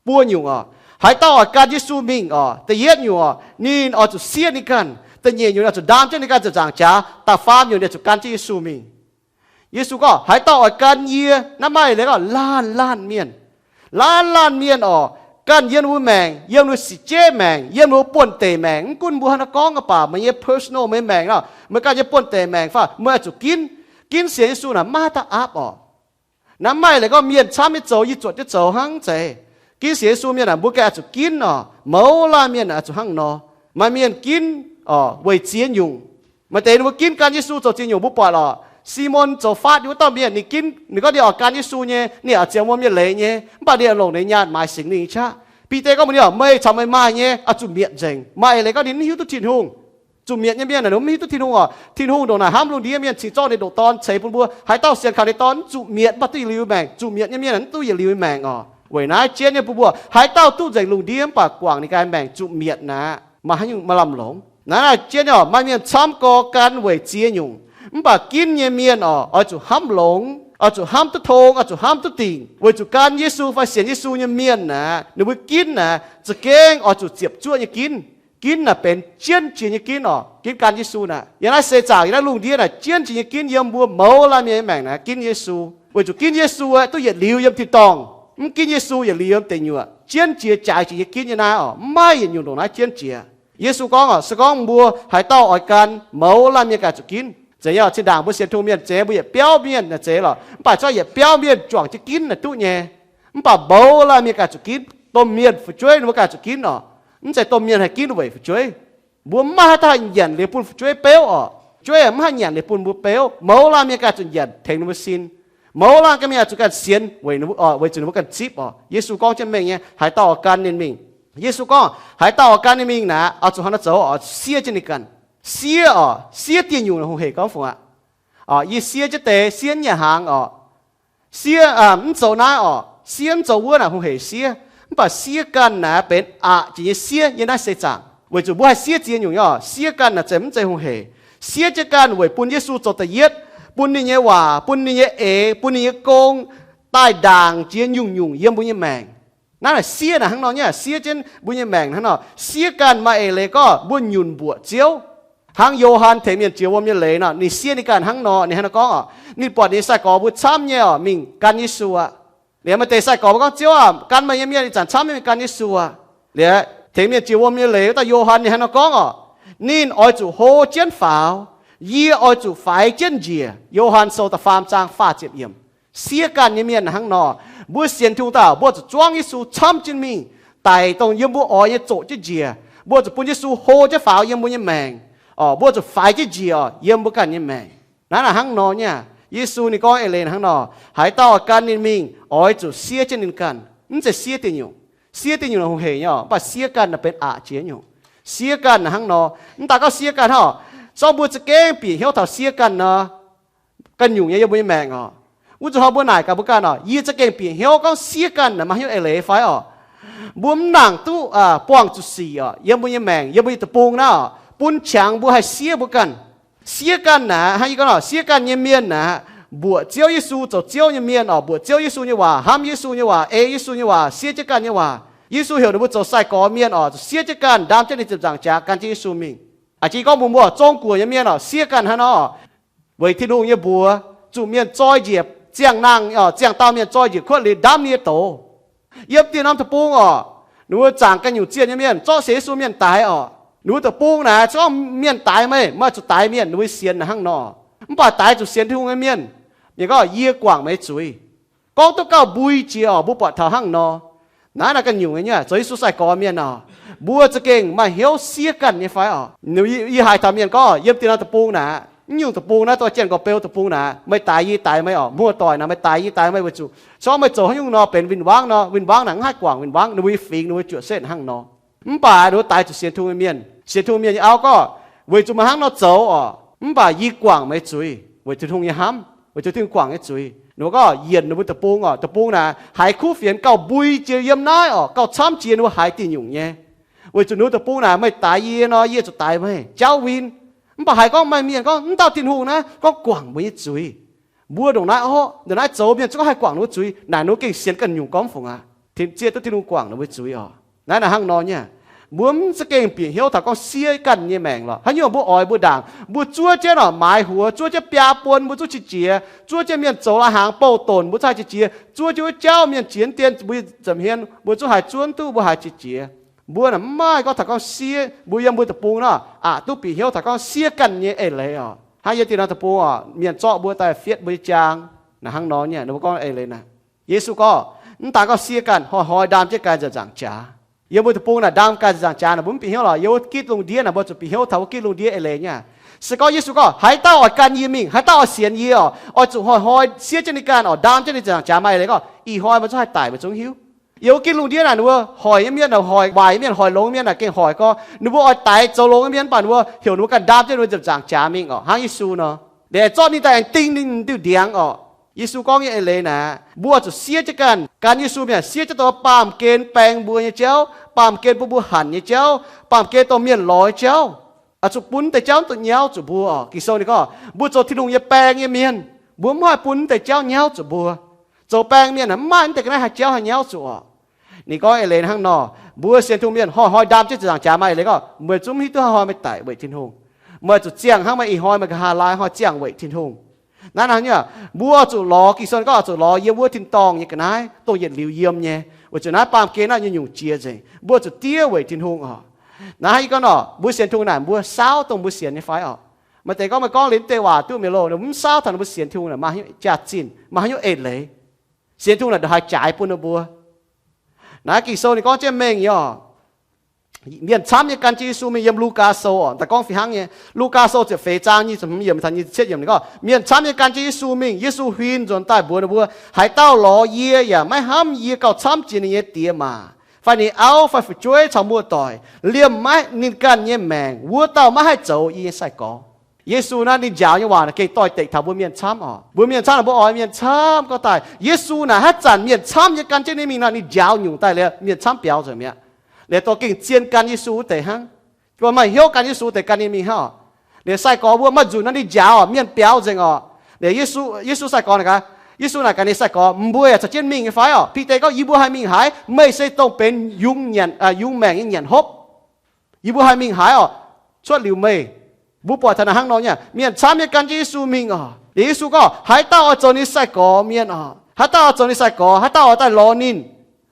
Buo nyungc oc, haaix dauh oix gan Yesu mingh oc, da'yietv nyungc oc, ninh oix zuqc siev ninh ganh. Da'nyeic nyungc, oix zuqc ndaam jienv ninh ganh ziepc nzaangc jaax. Da'faam nyungc, ninh oix zuqc gan jienv Yesu mingh. Yesu gorngv, haaix dauh oix gan yie, naaiv maaih leiz gorngv laanh laanh mienh, laanh laanh mienh oc, ganh yiem ninh mbuo maengc, yiem ninh mbuo sic jeiv maengc, yiem ninh mbuo buonv-deic maengc, mv gunv mbuo haaix nor gorngv, mv baac meih nyei personal, meih maengc nor, meih ganh nyei buonv-deic maengc fai meih oix zuqc ginv, ginv sienx Yesu naaic, maiv maaih dauh aapv oc. Naaiv maaih leiz gorngv mienh camv nyei zoux, yie zuotc jienv zoux hnangv zeiz. Ginv sienx Yesu mienh aah, mbuo ganh oix zuqc ginv oc. Mouz laanh mienh oix zuqc hnangv nor. Maaih mienh ginv oc weic ziex nyungc. Maaih deix ninh mbuo ginv gan Yesu zoux ziex nyungc mbuo buatc oc. Simon zoux faatv nyei wuov dauh mienh, ninh ginv, ninh gorngv ninh oix gan Yesu nyei, ninh oix ziangx wuom nyei leiz nyei, mv baac ninh oix longc ninh nyaanh maaiz Singx Lingh nyei qaqv. Bide gorngv mbuox ninh oc, meih caux meih maaih nyei oix zuqc mietc nzengc. Maaih eix leiz gorngv ninh mv hiuv duqv Tin-Hungh. Zuqc mietc nyei mienh naaic, ninh mv hiuv duqv Tin-Hungh oc. Tin-Hungh ndongc naaic hnamv lungh ndiev mienh cingx zorqv ninh ndoqc Dorn ceix bun mbuo. Haaix dauh sienx kaux ninh Dorn mv zuqc mietc, mv baac duqv yietc liuz maengc. Zuqc mietc nyei mienh naaic mv duqv yietc liuz maengc oc. Weic naaiv jienv nyei bun mbuo, haaix dauh duqv nzengc lungh ndiev mv baac guangc ninh ganh maengc zuqc mietc naaic, maaih haaix nyungc maaih lamh longx? Naaiv naaic jienv nyei oc, maaih mienh camv gorx gan weic ziex nyungc. Mv baac ginv nyei mienh oc, oix zuqc hnamv longx, oix zuqc hnamv duqv tong, oix zuqc hnamv duqv dingc. Weic zuqc gan Yesu fai sienx Yesu nyei mienh naaic, ninh mbuo ginv naaic za'gengh oix zuqc ziepc zuoqv nyei ginv. Ginv naaic benx jienv jiex nyei ginv oc. Ginv gan Yesu naaic, yiem naaiv seix zaangc, yiem naaiv lungh ndiev naaic, jienv jiex nyei ginv yiem mbuo mouz laanh mienh nyei maengc naaic ginv Yesu. Weic zuqc ginv Yesu aeqv, duqv yietc liuz yiem tin-dorngh. Mv ginv Yesu yietc liuz yiem deic nyuoqc. Jienv jiex jaaix jiex nyei ginv nyei naaiv oc, mv maaih yietc nyungc ndongc naaiv jienv jiex. Yesu gorngv oc, se gorngv mbuo haaix dauh oix gan, mouz laanh mienh ganh zuqc ginv. Zeiz nyei oc, zinh ndaangc mbuo sienx Tin-Hungh mienh zeiz, mbuo yietc biauv mienh naaic zeiz lorqc, mv baac zorqv yietc biauv mienh juangc jienv ginv naaic duqv nyei. Mv baac mouz laanh mienh ganh zuqc ginv. Domh mienh fu'jueiv ninh mbuo ganh zuqc ginv oc. Mv zeiz domh mienh haih ginv weic fu'jueiv. Mbuo mv maaih haaix dauh haih nyanc liuz bun fu'jueiv beuv oc. Fu'jueiv mv haih nyanc liuz bun mbuo beuv. Mouz laanh mienh ganh zuqc nyanc tengx ninh mbuo sin. Mouz laanh ganh mienh zuqc ganh sienx weic zuqc ninh mbuo ganh zipv oc. Yesu gorngv jienv mengh nyei, haaix dauh oix gan ninh mingh. Yesu gorngv, haaix dauh oix gan ninh mingh naaic, oix zuqc hnangv naaiv zoux, oix zuqc siev jienv ninh ganh. Siev oc, siev dieh nyungc hungh heic gorngv fungc aqv. Oc, yie siev jienv deix, siev nyiec hnaangx oc. Siev mv zoux naaiv oc, siev mv zoux wuov naaic hungh heic siev. Mv baac siev ganh naaic benx aqc jiex nyei siev yiem naaiv seix zaangc. Weic zuqc mbuo haih siev ziex nyungc nyei oc. Siev ganh naaic zeiz mv zeiz hungh heic. Siev jienv ganh weic bun Yesu zoux da'yietv, bun ninh nyei waac, bun ninh nyei eix, bun ninh nyei gong daaih ndaangc jiex nyungc-nyungc yiem mbuo nyei maengc. Naaiv naaic siev naaic hnangv nor nyei, siev jienv mbuo nyei maengc hnangv nor. Siev ganh maaih eix leiz gorngv mbuo nyunc mbuoqc Ziouv. Hnangv Yo^han tengx mienh jiex wuom nyei leiz nor, ninh siev ninh ganh hnangv nor. Ninh hnangv nor gorngv oc, ninh buatc ninh nyei sai-gorx mbuo camv nyei oc, mingh gan Yesu aqv. Liuz maaih deix sai-gorx mbuo gorngv, Ziouv aah, gan meih nyei mienh ih zanc camv nyei mingh gan Yesu aqv. Liuz tengx mienh jiex wuom nyei leiz wuov dauh Yo^han ninh hnangv nor gorngv oc, ninh oix zuqc hlo jienv faaux, yie oix zuqc faix jienv njiec. Yo^han Sou da'faam zaang faah ziepc yiemc. Siev ganh nyei mienh hnangv nor. Mbuo sienx Tin-Hungh dauh mbuo zuqc zuangv Yesu camv jienv mingh, daic dongh yiem mbuo oix nyei zoqc jienv njiec. Mbuo zuqc bun Yesu hlo jienv faaux yiem mbuo nyei maengc. Oc, mbuo zuqc faix jienv njiec oc, yiem mbuo ganh nyei maengc. Naaiv naaic hnangv nor nyei. Yesu ninh gorngv eix leiz hnangv nor, haaix dauh oix gan ninh mingh, oix zuqc siev jienv ninh ganh. Mv zeiz siev dieh nyungc. Siev dieh nyungc naaic hungh heic nyei oc, mv baac siev ganh naaic benx aqc jiex nyungc. Siev ganh naaic hnangv nor. Mv daaih gorngv siev ganh hnangv oc, zorqv mbuo za'gengh bieqc hnyouv taux siev ganh nor, ganh nyungc nyei yiem mbuo nyei maengc oc. Wuov zuqc hnoi mbuo naaic gaax mbuo ganh oc, yie za'gengh bieqc hnyouv gorngv siev ganh naaic maaih hnyouv eix leiz fai oc. Mbuo mv nangc duqv buangh zuqc sic oc, yiem mbuo nyei maengc, yiem mbuo nyei deic-bung naaiv oc, bun qangx mbuo haih siev mbuo ganh. Siev ganh naaic hnangv yie gorngv oc, siev ganh nyei mienh naaic mbuoqc Ziouv Yesu, zoux Ziouv nyei mienh oc, mbuoqc Ziouv Yesu nyei waac, hnamv Yesu nyei waac, ei Yesu nyei waac, siev jienv ganh nyei waac. Yesu heuc ninh mbuo zoux sai-gorx mienh oc, zuqc siev jienv ganh, ndaam jienv ninh ziepc nzaangc jaax gan jienv Yesu mingh. A'jang gorngv mbuox mbuo, Zong-Guoqv nyei mienh oc, siev ganh hnangv nor oc, weic Tin-Hungh nyei mbuox, zuqc mienh zoi njiec ziangh nangh oc, ziangh dauh mienh zoi njiec kuotv liuz ndaamv ninh nyei doz. Yiem dieh norm deic-bung oc, ninh mbuo zaangc ganh nyungc zienh nyei mienh, zorqv sienx Yesu mienh daix oc. Ninh mbuo deic-bung naaic, se gorngv mienh daix meih, meih zuqc daix mienh, ninh mbuo sienx hnangv nor. Mv baac daix zuqc sienx Tin-Hungh nyei mienh, mienh gorngv, Yie guangc meih zuiz. Gorngv duqv gauh mbui jiex oc, mbuo buatc taux hnangv nor. Naaiv naaic ganh nyungc nyei, zoux Yesu sai-gorx mienh oc, mbuo za'gengh maaih hnyouv siev ganh nyei fai oc? Yie haiz taux mienh gorngv, Yiem dieh norm deic-bung naaic, mv nyungc deic-bung naaiv, dorh jienv gorx beu deic-bung naaic, meih daix yie daix meih oc, muoz-doic naaic meih daix yie daix meih, weic zuqc se gorngv meih zoux haaix nyungc nor benx win-wangv nor, win-wangv naaic mv haih guangc win-wangv, ninh mbuo nyei fingx, ninh mbuo nyei juoqc setv hnangv nor. Mv baac ninh mbuo daix zuqc sienx Tin-Hungh nyei mienh, sienx Tin-Hungh mienh nyei auv gorngv, Weic zuqc meih hnangv nor zoux oc, mv baac yie guangc meih zuiz, weic Tin-Hungh nyei hnamv, weic zuqc Tin-Hungh guangc nyei zuiz. Ninh mbuo gorngv yienc ninh mbuo deic-bung oc, deic-bung naaic haiz kuv fienx gauh mbui jiex yiem naaiv oc, gauh camv jiex ninh mbuo haiz dieh nyungc nyei. Weic zuqc ninh mbuo deic-bung naaic, meih daix yie nor, yie zuqc daix meih, jauv win. Mv baac haiz gorngv maaih mienh gorngv mv dauh Tin-Hungh naaiv gorngv guangc mbuo nyei zuiz. Mbuo ndongc naaiv orqv, ndongc naaiv zoux mienh zungv haih guangc ninh mbuo zuiz. Naaic ninh mbuo gengh sienx ganh nyungc gorngv fungc aqv, zieqv duqv Tin-Hungh guangc ninh mbuo zuiz orqc. Naaiv naaic hnangv nor nyei. Mbuo mv za'gengh bieqc hnyouv taux gorngv siev ganh nyei maengc lorqc. Haaix nyungc mbuo oix mbuo ndaangc, mbuo zuov jienv orqc maaiz huox, zuov jienv biaa buon mbuo zungv qiex jiez, zuov jienv mienh zoux lai-hnaangx bouh donc mbuo zungv haih qiex jiez, zuov jienv wuov jauv mienh jiex mv dien mbuo ziepc hmien mbuo zungv haiz zuonv duqv mbuo haiz qiex jiez. Mbuo naaic mv maaih gorngv taux gorngv siev, mbuo yiem mbuo deic-bung nor aqc duqv bieqc hnyouv taux gorngv siev ganh nyei eix leiz orqc. Hnangv yie dien norm deic-bung orqc, mienh zorqv mbuo daaih fietv mbuo nyei jaang. Naaic hnangv nor nyei, ninh mbuo gorngv eix leiz naaic. Yesu gorngv, mv daan gorngv siev ganh, hnoi-hnoi ndaam jienv ganh nzaangc jaax. Yiem mbuo deic-bung naaic ndaam ganh nzaangc jaax naaic mbuo mv bieqc hnyouv lorqc. Yiem wuov gitv lungh ndiev naaic mbuo zuqc bieqc hnyouv taux wuov gitv lungh ndiev eix leiz nyei. Se gorngv Yesu gorngv, haaix dauh oix gan yie mingh, haaix dauh oix sienx yie orqc, oix zuqc hnoi-hnoi siev jienv ninh ganh orqc, ndaam jienv ninh nzaangc jaax maaih eix leiz gorngv, ih hnoi mbuo zungv haih daic, mbuo zungv hiuv. Yiem wuov gitv lungh ndiev naaic ninh mbuo hoic nyei mienh, hoic waaic nyei mienh, hoic longx nyei mienh naaic gengh hoic gorngv ninh mbuo oix daix zoux longx nyei mienh, mv baac ninh mbuo heuc ninh mbuo ganh ndaam jienv ninh mbuo nzaangc jaax mingh orqc, hnangv Yesu nor. Liuz zorqv ninh daaih aengx ding ninh diuh ndiangx orqc. Yesu gorngv nyei eix leiz naaic, mbuo zuqc siev jienv ganh, gan Yesu mingh siev jienv dongh baamh gen baeng mbuo nyei jauv, baamh gen bun mbuo hanc nyei jauv, baamh gen dongh mienh lorz nyei jauv. Oix zuqc bun deix jauv duqv nyauv zuqc mbuo orqc. Ging-Sou ninh gorngv mbuo zoux Tin-Hungh nyei baeng nyei mienh, mbuo mv haih bun deix jauv nyauv zuqc mbuo. Zoux baeng mienh mv maaih deix ga'naaiv haih jauv haih nyauv zuqc orqc. Ninh gorngv eix leiz hnangv nor, mbuo sienx Tin-Hungh mienh hnoi-hnoi ndaam jienv nzaangc jaax maaih eix leiz gorngv, meih zungv hiuv duqv hnoi-hnoi meih daic weic Tin-Hungh. Meih zuqc ziangh hnangv meih ih hnoi meih nqa'haav laai hnoi ziangh weic Tin-Hungh. Naaiv hnangv nyei, mbuo zuqc lorz, Ging-Sou gorngv zuqc lorz yiem wuov tin-dorngh nyei ga'naaiv dongh yietc liuz yiem nyei. Weic zuqc naaiv baamh gen naaiv nyungc-nyungc jiex nzengc, mbuo zuqc diev weic Tin-Hungh orqc. Naaiv hnangv yie gorngv nor, mbuo sienx Tin-Hungh naaic mbuo saauv dongh mbuo sienx nyei fai orqc? Maaih deix gorngv meih gorngv liuz deix waac duqv mienh loh, mv saauv taux ninh mbuo sienx Tin-Hungh naaic maaih hnyouv jaax-zinh, maaih hnyouv eix leiz. Sienx Tin-Hungh naaic ndongc haaix jaaix bun ninh mbuo. Naaiv Ging-Sou ninh gorngv jienv mengh nyei orqc. Mienh camv nyei gan jienv Yesu mingh. Yiem Lugaa Sou orqc, daaih gorngv fih hnangv nyei. Lugaa Sou ziepc feix zaang nyic ziepc hmz yiemc taux nyic ziepc cietv yiemc ninh gorngv, mienh camv nyei gan jienv Yesu mingh. Yesu huin nzuonx daaih mbuox ninh mbuo, haaix dauh lorz yie yaac maiv hnamv yie gauh camv jiex ninh nyei diex maac fai ninh auv fai fu'jueiv caux muoz-doic, liemh maiv ninh ganh nyei maengc, wuov dauh maiv haih zoux yie nyei sai-gorx. Yesu naaiv ninh njaaux nyei waac naaic gengh doix-dekc taux mbuo mienh camv orqc. Mbuo mienh camv naaic mbuo oix mienh camv gorngv daaih, Yesu naaic haaix zanc mienh camv nyei gan jienv ninh mingh nor, ninh njaaux nyungc daaih liuz mienh camv biaux nzengc mi'aqv. Liuz dongh gengh zien gan Yesu wuov deix hnangv. Mbuo maaih hnyouv gan Yesu wuov deix gan ninh mingh hnangv orqc. Liuz sai-gorx mbuo maaih nzunc nor ninh njaaux orqc, mienh biaux nzengc orqc. Liuz Yesu, Yesu sai-gorx naaic gaax, Yesu naaic gaax ninh sai-gorx, mbuo yaac caux jienv mingh nyei fai orqc? Bide gorngv, yie mbuo haih mingh haaix? Meih se dongh benx yungz nyanc, yungz maengc nyei nyanc hopv. Yie mbuo haih mingh haaix orqc? Cuotv liuz meih. Mbuo buatc taux naaic hnangv nor nyei, mienh camv nyei gan jienv Yesu mingh orqc. Liuz Yesu gorngv, haaix dauh oix zoux ninh sai-gorx mienh orqc, haaix dauh oix zoux ninh sai-gorx, haaix dauh oix daaih lorz ninh,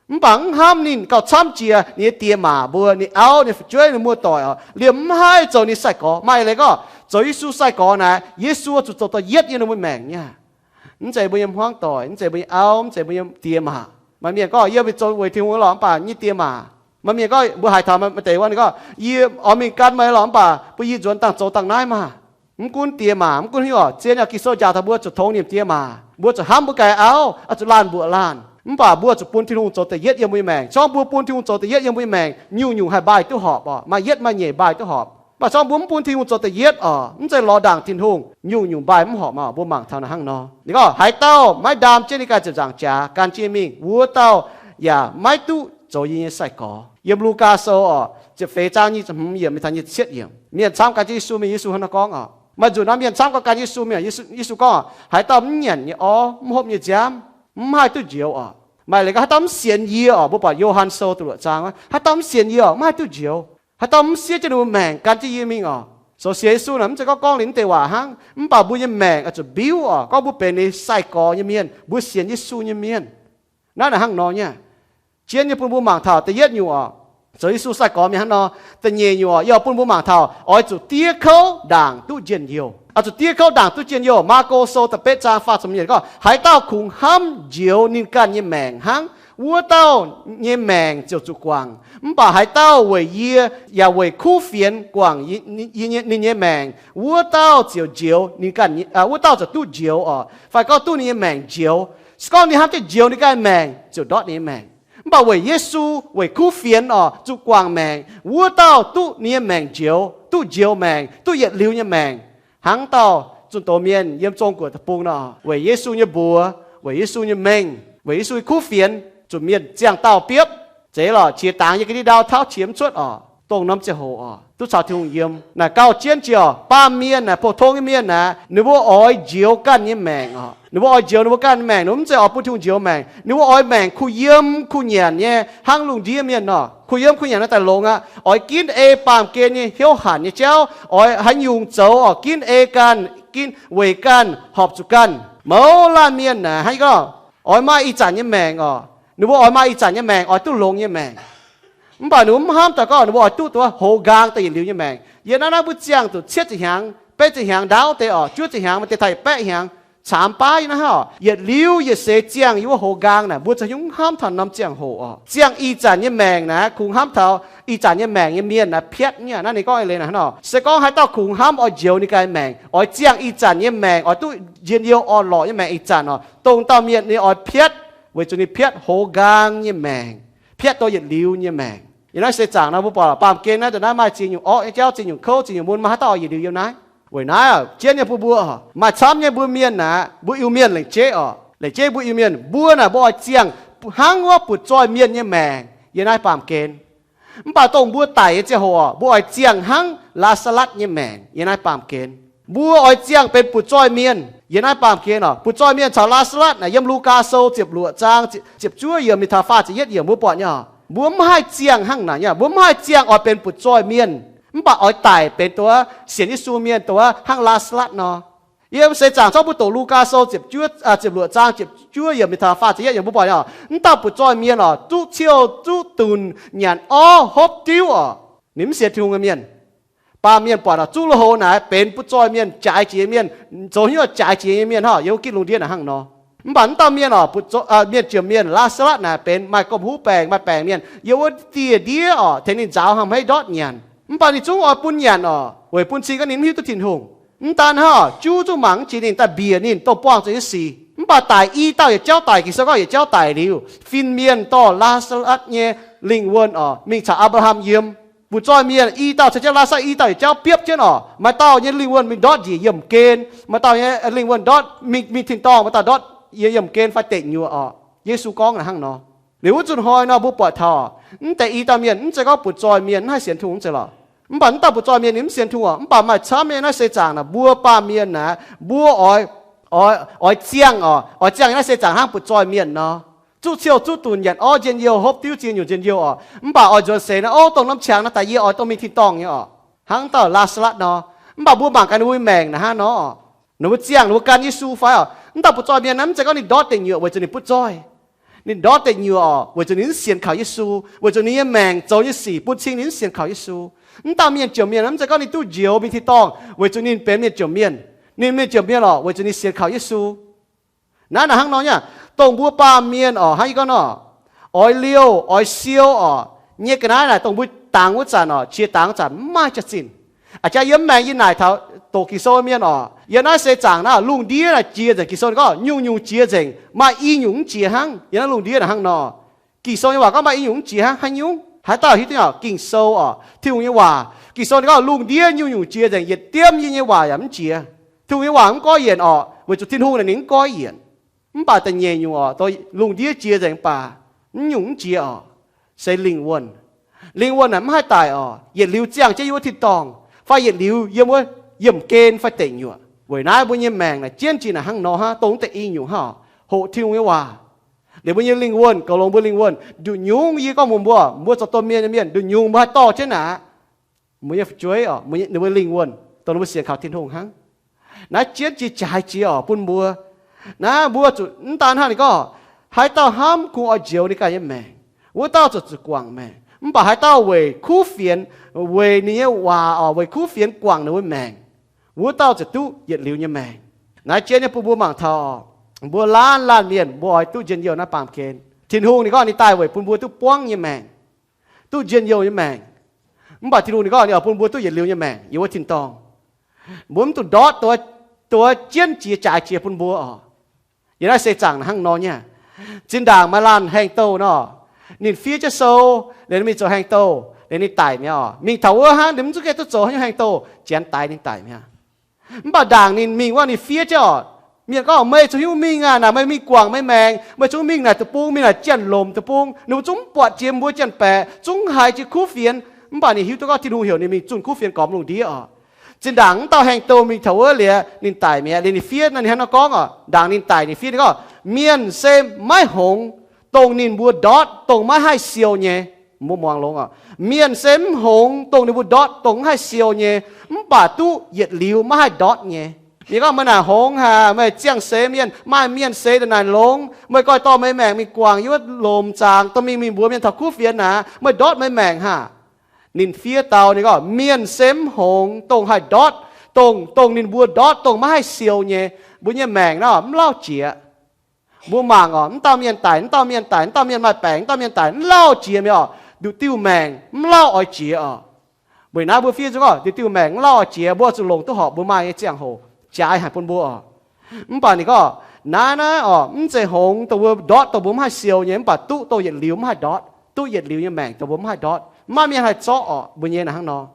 mv baac mv hnamv ninh gauh camv jiex ninh nyei diex maac mbuo, ninh auv, ninh fu'jueiv, ninh muoz-doic orqc, liemh mv haih zoux ninh sai-gorx. Maaih eix leiz gorngv zoux Yesu sai-gorx naaic, Yesu zuqc zoux da'yietv yiem ninh mbuo maengc nyei. Mv zeiz mbuo nyei hmuangv doic, mv zeiz mbuo nyei auv, mv zeiz mbuo nyei diex maac. Maaih mienh gorngv, yie mingh zoux weic Tin-Hungh lorqc, mv baac yie nyei diex maac. Maaih mienh gorngv, mbuo haiz taux maaih deix wuov ninh gorngv, yie oix mingh gan meih lorqc, mv baac bun yie nzuonx dangh zoux dangh naaiv maah. Mv gunv diex maac, mv gunv haaix nyungc, zien yaac Ging-Sou njaaux taux mbuo zuqc tongx nimc diex maac, mbuo zuqc hnamv mbuo ganh auv, oix zuqc laanh mbuoqc laanh. Mv baac mbuo zuqc bun Tin-Hungh zoux da'yietv yiem mbuo nyei maengc. Se gorngv mbuo bun Tin-Hungh zoux da'yietv yiem mbuo nyei maengc, nyungc-nyungc haih mbaih duqv horpc orqc, maaih yietv maaih nyeic mbaih duqv horpc. Mv baac se gorngv mbuo mv bun Tin-Hungh zoux da'yietv orqc, mv zeiz lorz ndaangc Tin-Hungh, nyungc-nyungc mbaih mv horpc orqc. Mbuo mangc taux naaic hnangv nor. Ninh gorngv, haaix dauh maiv ndaam jienv ninh ganh ziepc nzaangc jaax gan jienv mingh, wuov dauh yaac maiv duqv zoux yie nyei sai-gorx. Yiem Lugaa Sou orqc, ziepc feix zaang nyic ziepc hmz yiemc mingh taux nyic ziepc cietv yiemc. Mienh camv gan jienv Yesu mingh, Yesu hnangv nor gorngv orqc. Maaih nzunc nor mienh camv gorngv gan Yesu mingh, Yesu, Yesu gorngv, haaix dauh mv nyanc nyei orv, mv hopv nyei nziaamv, mv haih duqv njoux orqc. Maaih leiz gorngv, haaix dauh mv sienx yie orqc, mbuo buatc Yo^han Sou da'luoqc zaang, haaix dauh mv sienx yie orqc, mv haih duqv njoux. Haaix dauh mv siev jienv ninh mbuo maengc gan jienv yie mingh orqc. Zoux sienx Yesu naaic mv zeiz gorngv gorngv liuz mv deix waac hnangv, mv baac mbuo nyei maengc oix zuqc mbiuv orqc, gorngv mbuo benx ninh sai-gorx nyei mienh, mbuo sienx Yesu nyei mienh. Naaiv naaic hnangv nor nyei. Zien nyei bun mbuo mangc taux da'yietv nyungc orqc, zoux Yesu sai-gorx mienh hnangv nor. Da'nyeic nyungc orqc, yie oix bun mbuo mangc taux oix zuqc diev kouv ndaangc duqv njien-youh. Oix zuqc diev kouv ndaangc duqv njien-youh. Maako Sou da'betv zaang faah ziepc yietc gorngv, haaix dauh kungx hnamv njoux ninh ganh nyei maengc hnangv, wuov dauh nyei maengc ziouc zuqc guangc. Mv baac haaix dauh weic yie yaac weic kuv fienx guangc ninh nyei maengc, wuov dauh ziouc njoux ninh ganh, wuov dauh ziouc duqv njoux orqc, fai gorngv duqv ninh nyei maengc njoux. Se gorngv ninh hnamv jienv njoux ninh ganh maengc, ziouc ndortv ninh nyei maengc. Mv baac weic Yesu, weic kuv fienx orqc, zuqc guangc maengc, wuov dauh duqv ninh nyei maengc njoux, duqv njoux maengc, duqv yietc liuz nyei maengc. Hnangv dauh zunh doz mienh yiem Zong-Guoqv deic-bung nor, weic Yesu nyei mbuox, weic Yesu nyei mengh, weic Yesu nyei kuv fienx, zuqc mienh ziangh dauh biopv. Zeiz lorqc, qiex dangx yie ga'ndiev ndau tauv qiex mv cuotv orqc. dongh norm ziangh hoc oc, duqv caux Tin-Hungh yiem. Naaic gauh jienv jiex oc. Baamh mienh naaic, pou-tong nyei mienh naaic, ninh mbuo oix njoux ganh nyei maengc oc. Ninh mbuo oix njoux ninh mbuo ganh nyei maengc, ninh mbuo mv zeiz oix bun Tin-Hungh njoux maengc. Ninh mbuo oix maengc kuh yiem kuh nyanc nyei, hnangv lungh ndiev mienh nor, kuh yiem kuh nyanc nor daaih longx aqv. Oix ginv ei baamh gen nyei hnyouv hanc nyei jauv, oix haaix nyungc zoux oc, ginv ei ganh, ginv weic ganh, horpc zuqc ganh. Mouz laanh mienh naaic hnangv gorngv oix maaih ih zanc nyei maengc oc. Ninh mbuo oix maaih ih zanc nyei maengc, oix duqv longx nyei maengc. Mv baac ninh mbuo mv hnamv daaih gorngv ninh mbuo oix duqv duqv hoz nqaang daaih yietc liuz nyei maengc. Yie naaiv naaiv mbuo ziangh zuqc cietv ziepc hnyangx, betv ziepc hnyangx, ndaauv deix oc, juov ziepc hnyangx, maaih deix taaih baeqv hnyangx, caamx baav yie naaiv oc, yietc liuz yietc seix ziangh yiem wuov hoz nqaang naaic, mbuo za'nyungc hnamv taux norm ziangh hoc oc. Ziangh ih zanc nyei maengc naaic, kungx hnamv taux ih zanc nyei maengc nyei mienh naaic piatv nyei. Naaiv ninh gorngv eix leiz naaic hnangv nor, se gorngv haaix dauh kungx hnamv oix njoux ninh ganh maengc, oix ziangh ih zanc nyei maengc, oix duqv njien-youh orn-lorqc nyei maengc ih zanc oc, dongh dauh mienh ninh oix piatv, weic zuqc ninh piatv hoz nqaang nyei maengc, piatv dongh yietc liuz nyei maengc. Yiem naaiv seix zaangc nor mbuo buatc baamh gen naaiv, da'naaiv maaih ziex nyungc orqv nyei jauv, ziex nyungc kouv, ziex nyungc mun, maaih haaix dauh oix yietc liuz yiem naaiv? Weic naaiv jienv nyei bun mbuo, maaih camv nyei mbuo mienh naaic, mbuo Iu-Mienh lengc jeiv oc, lengc jeiv mbuo Iu-Mienh, mbuo naaic mbuo oix ziangh hnangv wuov butv-zoih mienh nyei maengc yiem naaiv baamh gen. Mv baac dongh mbuo daic nyei ziangh hoc oc, mbuo oix ziangh hnangv Laa^saa^latv nyei maengc yiem naaiv baamh gen. Mbuo oix ziangh benx butv-zoih mienh yiem naaiv baamh gen oc. Butv-zoih mienh caux Laa^saa^latv naaic yiem Lugaa Sou ziepc luoqc zaang ziepc juov yiemc mingh taux faah ziepc yietv yiemc mbuo buatc nyei oc. Mbuo mv haih ziangh hnangv naaic nyei, mbuo mv haih ziangh oix benx butv-zoih mienh, mv baac oix daic benx dongh wuov sienx Yesu mienh, dongh wuov hnangv Laa^saa^latv nor. Yiem seix zaangc corc mbuo doqc Lugaa Sou ziepc juov, ziepc luoqc zaang ziepc juov yiemc mingh taux faah ziepc yietv yiemc mbuo buatc nyei oc, mv dauh butv-zoih mienh oc, zuqv ciouh zuqv dunc, nyanc orv hopv diuv oc. Ninh mv sienx Tin-Hungh nyei mienh. Baamh mienh buatc oc, zuqv lui-houx naaic benx butv-zoih mienh, jaaix jiex mienh, zoux hnyouv jaaix jiex nyei mienh hnangv yiem wuov gitv lungh ndiev naaic hnangv nor. Mv baac mv dauh mienh oc, mienh jomc mienh Laa^saa^latv naaic benx maaih gomh huv baengc, maaih baengc mienh, yiem wuov dieh ndiev oc, tengx ninh nzaaux hnangv hmeiv ndortv nyanc. Mv baac ninh zungv oix bun nyanc oc, weic bun cing gorngv ninh mv hiuv duqv Tin-Hungh. Mv daan hnangv oc, juv zungv mangc mv jiex ninh, daaih mbiec ninh, dongh buangh zuqc nyei sic. Mv baac daic i dauh yietc jauv daic, Ging-Sou gorngv yietc jauv daic liuz, fin-mienh dorh Laa^saa^latv nyei lingh wuonh oc mingh caux Apc^laa^ham yiem. Butv-zoih mienh i dauh caux jienv Laa^saa^latv i dauh yietc jauv biopv jienv oc, maaih dauh nyei lingh wuonh mingh ndortv njiec yiemh gen, maaih dauh nyei lingh wuonh ndortv mingh, mingh tin-dorngh, maaih dauh ndortv yiem yiemh gen fai deic nyuoqc oc. Yesu gorngv naaic hnangv nor. Liuz wuov zuqc hnoi nor mbuo buatc taux mv deix i dauh mienh, mv zeiz gorngv butv-zoih mienh mv haih sienx Tin-Hungh mv zeiz lorqc. Mv baac mv dauh butv-zoih mienh ninh mv sienx Tin-Hungh oc. Mv baac maaih camv nyei naaiv seix zaangc naaic, mbuo baamh mienh naaic, mbuo oix, oix, oix ziangh oc, oix ziangh naaiv seix zaangc hnangv butv-zoih mienh nor. Zuqv ciouh zuqv dunc, nyanc orv njien-youh, hopv diuv ziex nyungc njien-youh oc. Mv baac oix nzuonx seix naaiv, o, dongh norm qangx naaiv daaih yie oix dongh mingh tin-dorngh nyei oc, hnangv dauh Laa^saa^latv nor. Mv baac mbuo mangc gaax ninh mbuo maengc naaic hnangv nor. Ninh mbuo ziangh ninh mbuo gan Yesu fai oc? Mv dauh butv-zoih mienh naaiv mv zeiz gorngv ninh ndortv deic nyuoqc weic zuqc ninh butv-zoih. Ninh ndortv deic nyuoqc oc, weic zuqc ninh mv sienx kaux Yesu, weic zuqc ninh nyei maengc zoux nyei sic bun cing ninh mv sienx kaux Yesu. Mv dauh mienh jomc mienh mv zeiz gorngv ninh duqv njoux mingh tin-dorngh weic zuqc ninh benx mienh jomc mienh. Ninh mienh jomc mienh oc, weic zuqc ninh sienx kaux Yesu. Naaiv naaic hnangv nor nyei, dongh mbuo baamh mienh oc, hnangv yie gorngv nor, oix liouh oix siou oc, nyei ga'naaiv naaic dongh mbuo dangx wuov zanc oc, qiex dangx wuov zanc mv maaih jaax-zinh. A'jang yiem maengx yie naaic taux doqc Ging-Sou mienh oc, yiem naaiv seix zaangc naaiv lungh ndiev naaic jiex nzengc. Ging-Sou ninh gorngv nyungc-nyungc jiex nzengc, maaih i nyungc mv jiex hnangv. Yiem naaiv lungh ndiev naaic hnangv nor. Ging-Sou nyei waac gorngv maaih i nyungc mv jiex hnangv. Haaix nyungc? Haaix dauh hiuv duqv nyei oc? Ging-Sou oc, Tin-Hungh nyei waac. Ging-Sou ninh gorngv lungh ndiev nyungc-nyungc jiex nzengc, yietc diemv yie nyei waac yaac mv jiex. Tin-Hungh nyei waac mv goiv yienc oc, weic zuqc Tin-Hungh naaic ninh mv goiv yienc. Mv baac da'nyeic nyungc oc, dongh lungh ndiev jiex nzengc mv baac mv nyungc mv jiex oc, se lingh wuonh. Lingh wuonh naaic mv haih daic oc, yietc liuz ziangh jienv yiem wuov tin-dorngh, fai yietc liuz yiem wuov yiemh gen fai deic nyuoqc. Weic naaiv mbuo nyei maengc naaic jienv jiex naaic hnangv nor hnangv, dongh deix i nyungc hnangv oc, hoqc Tin-Hungh nyei waac. Liuz mbuo nyei lingh wuonh, goux longx mbuo lingh wuonh, nduqc nyungc yie gorngv mbuo, mbuo zoux domh mienh nyei mienh, nduqc nyungc mbuo haih dorh jienv naaic mbuo nyei fu'jueiv oc, ninh mbuo lingh wuonh, dongh ninh mbuo sienx kaux Tin-Hungh hnangv. Naaiv jienv jiex jaaix jiex oc bun mbuo. Naaiv mbuo zuqc mv daan hnangv ninh gorngv, haaix dauh hnamv kungx oix njoux ninh ganh nyei maengc, wuov dauh ziouc zuqc guangc maengc. Mv baac haaix dauh weic kuv fienx, weic ninh nyei waac oc, weic kuv fienx guangc ninh nyei maengc, wuov dauh ziouc duqv yietc liuz nyei maengc. Naaiv jienv nyei bun mbuo mangc taux, mbuo laanh laanh mienh mbuo oix duqv njien-youh naaiv baamh gen. Tin-Hungh ninh gorngv ninh daaih weic bun mbuo duqv buangv nyei maengc, duqv njien-youh nyei maengc. Mv baac Tin-Hungh ninh gorngv ninh oix bun mbuo duqv yietc liuz nyei maengc yiem wuov tin-dorngh. Mbuo mv dungx ndortv dongh wuov jienv jiex jaaix jiex bun mbuo oc. Yiem naaiv seix zaangc hnangv nor nyei. Zinh ndaangc maaih laanh haengh douh nor, ninh fiev jienv sou, liuz ninh mingh zoux haengh douh, liuz ninh daic mi'aqv oc. Mingh taux wuov hnangv, ninh mv zungv gaengh duqv zoux haaix nyungc haengh douh, janx daix ninh daic mi'aqv. Mv baac ndaangc ninh mingh wuov ninh fiev jienv oc, mienh gorngv, meih zungv hiuv mingh aac, naaic meih mingh guangc meih maengc, meih zungv mingh naaic deic-bung, mingh naaic janx-lomc deic-bung. Ninh mbuo zungv mv buatc jiex mbuo janx-baeqc, zungv haiz jiex kuv fienx. Mv baac ninh hiuv duqv gorngv Tin-Hungh heuc ninh mingh zunh kuv fienx gormx lungh ndiev oc. Zinh ndaangc mv dauh haengh douz mingh taux wuov liuz, ninh daic mi'aqv. Liuz ninh fiev, ninh hnangv nor gorngv oc, ndaangc ninh daic ninh fiev, ninh gorngv, mienh se maiv hngongx dongh ninh mbuo ndortv dongh maiv haih siou nyei. Mbuo muangx longx oc. Mienh se mv hngongx dongh ninh mbuo ndortv dongh mv haih siou nyei, mv baac duqv yietc liuz maiv haih ndortv nyei. Ninh gorngv, meih naaic hngongx haic, meih ziangh seix mienh, maaih mienh seix daaih naaic longx. Meih goiv dorh meih maengc mingh guangc yiem wuov lomc zaangc dorh mingh, mingh mbuox mienh taux kuv fienx aqv, meih ndortv meih maengc haic. Ninh fiev dau ninh gorngv, mienh se mv hngongx dongh haih ndortv, dongh, dongh ninh mbuo ndortv dongh maiv haih siou nyei. Mbuo nyei maengc naaiv mv lauh jiex. Mbuo mangc oc, mv dauh mienh daic, mv dauh mienh daic, mv dauh mienh maaih baengc, mv dauh mienh daic, mv lauh jiex mi'aqv oc. Nduqc diuh maengc mv lauh oix jiex oc. Weic naaiv mbuo fiev zuqc gorngv nduqc diuh maengc mv lauh oix jiex, mbuo zuqc longc duqv horpc mbuo maaih nyei ziangh hoc jaaix haic bun mbuo oc. Mv baac ninh gorngv, naaiv naaiv oc, mv zeiz hngongx dongh mbuo ndortv dongh mbuo mv haih siou nyei, mv baac duqv dongh yietc liuz mv haih ndortv, duqv yietc liuz nyei maengc dongh mbuo mv haih ndortv, mv maaih mienh haih zorqv oc. Mbuo nyei naaic hnangv nor.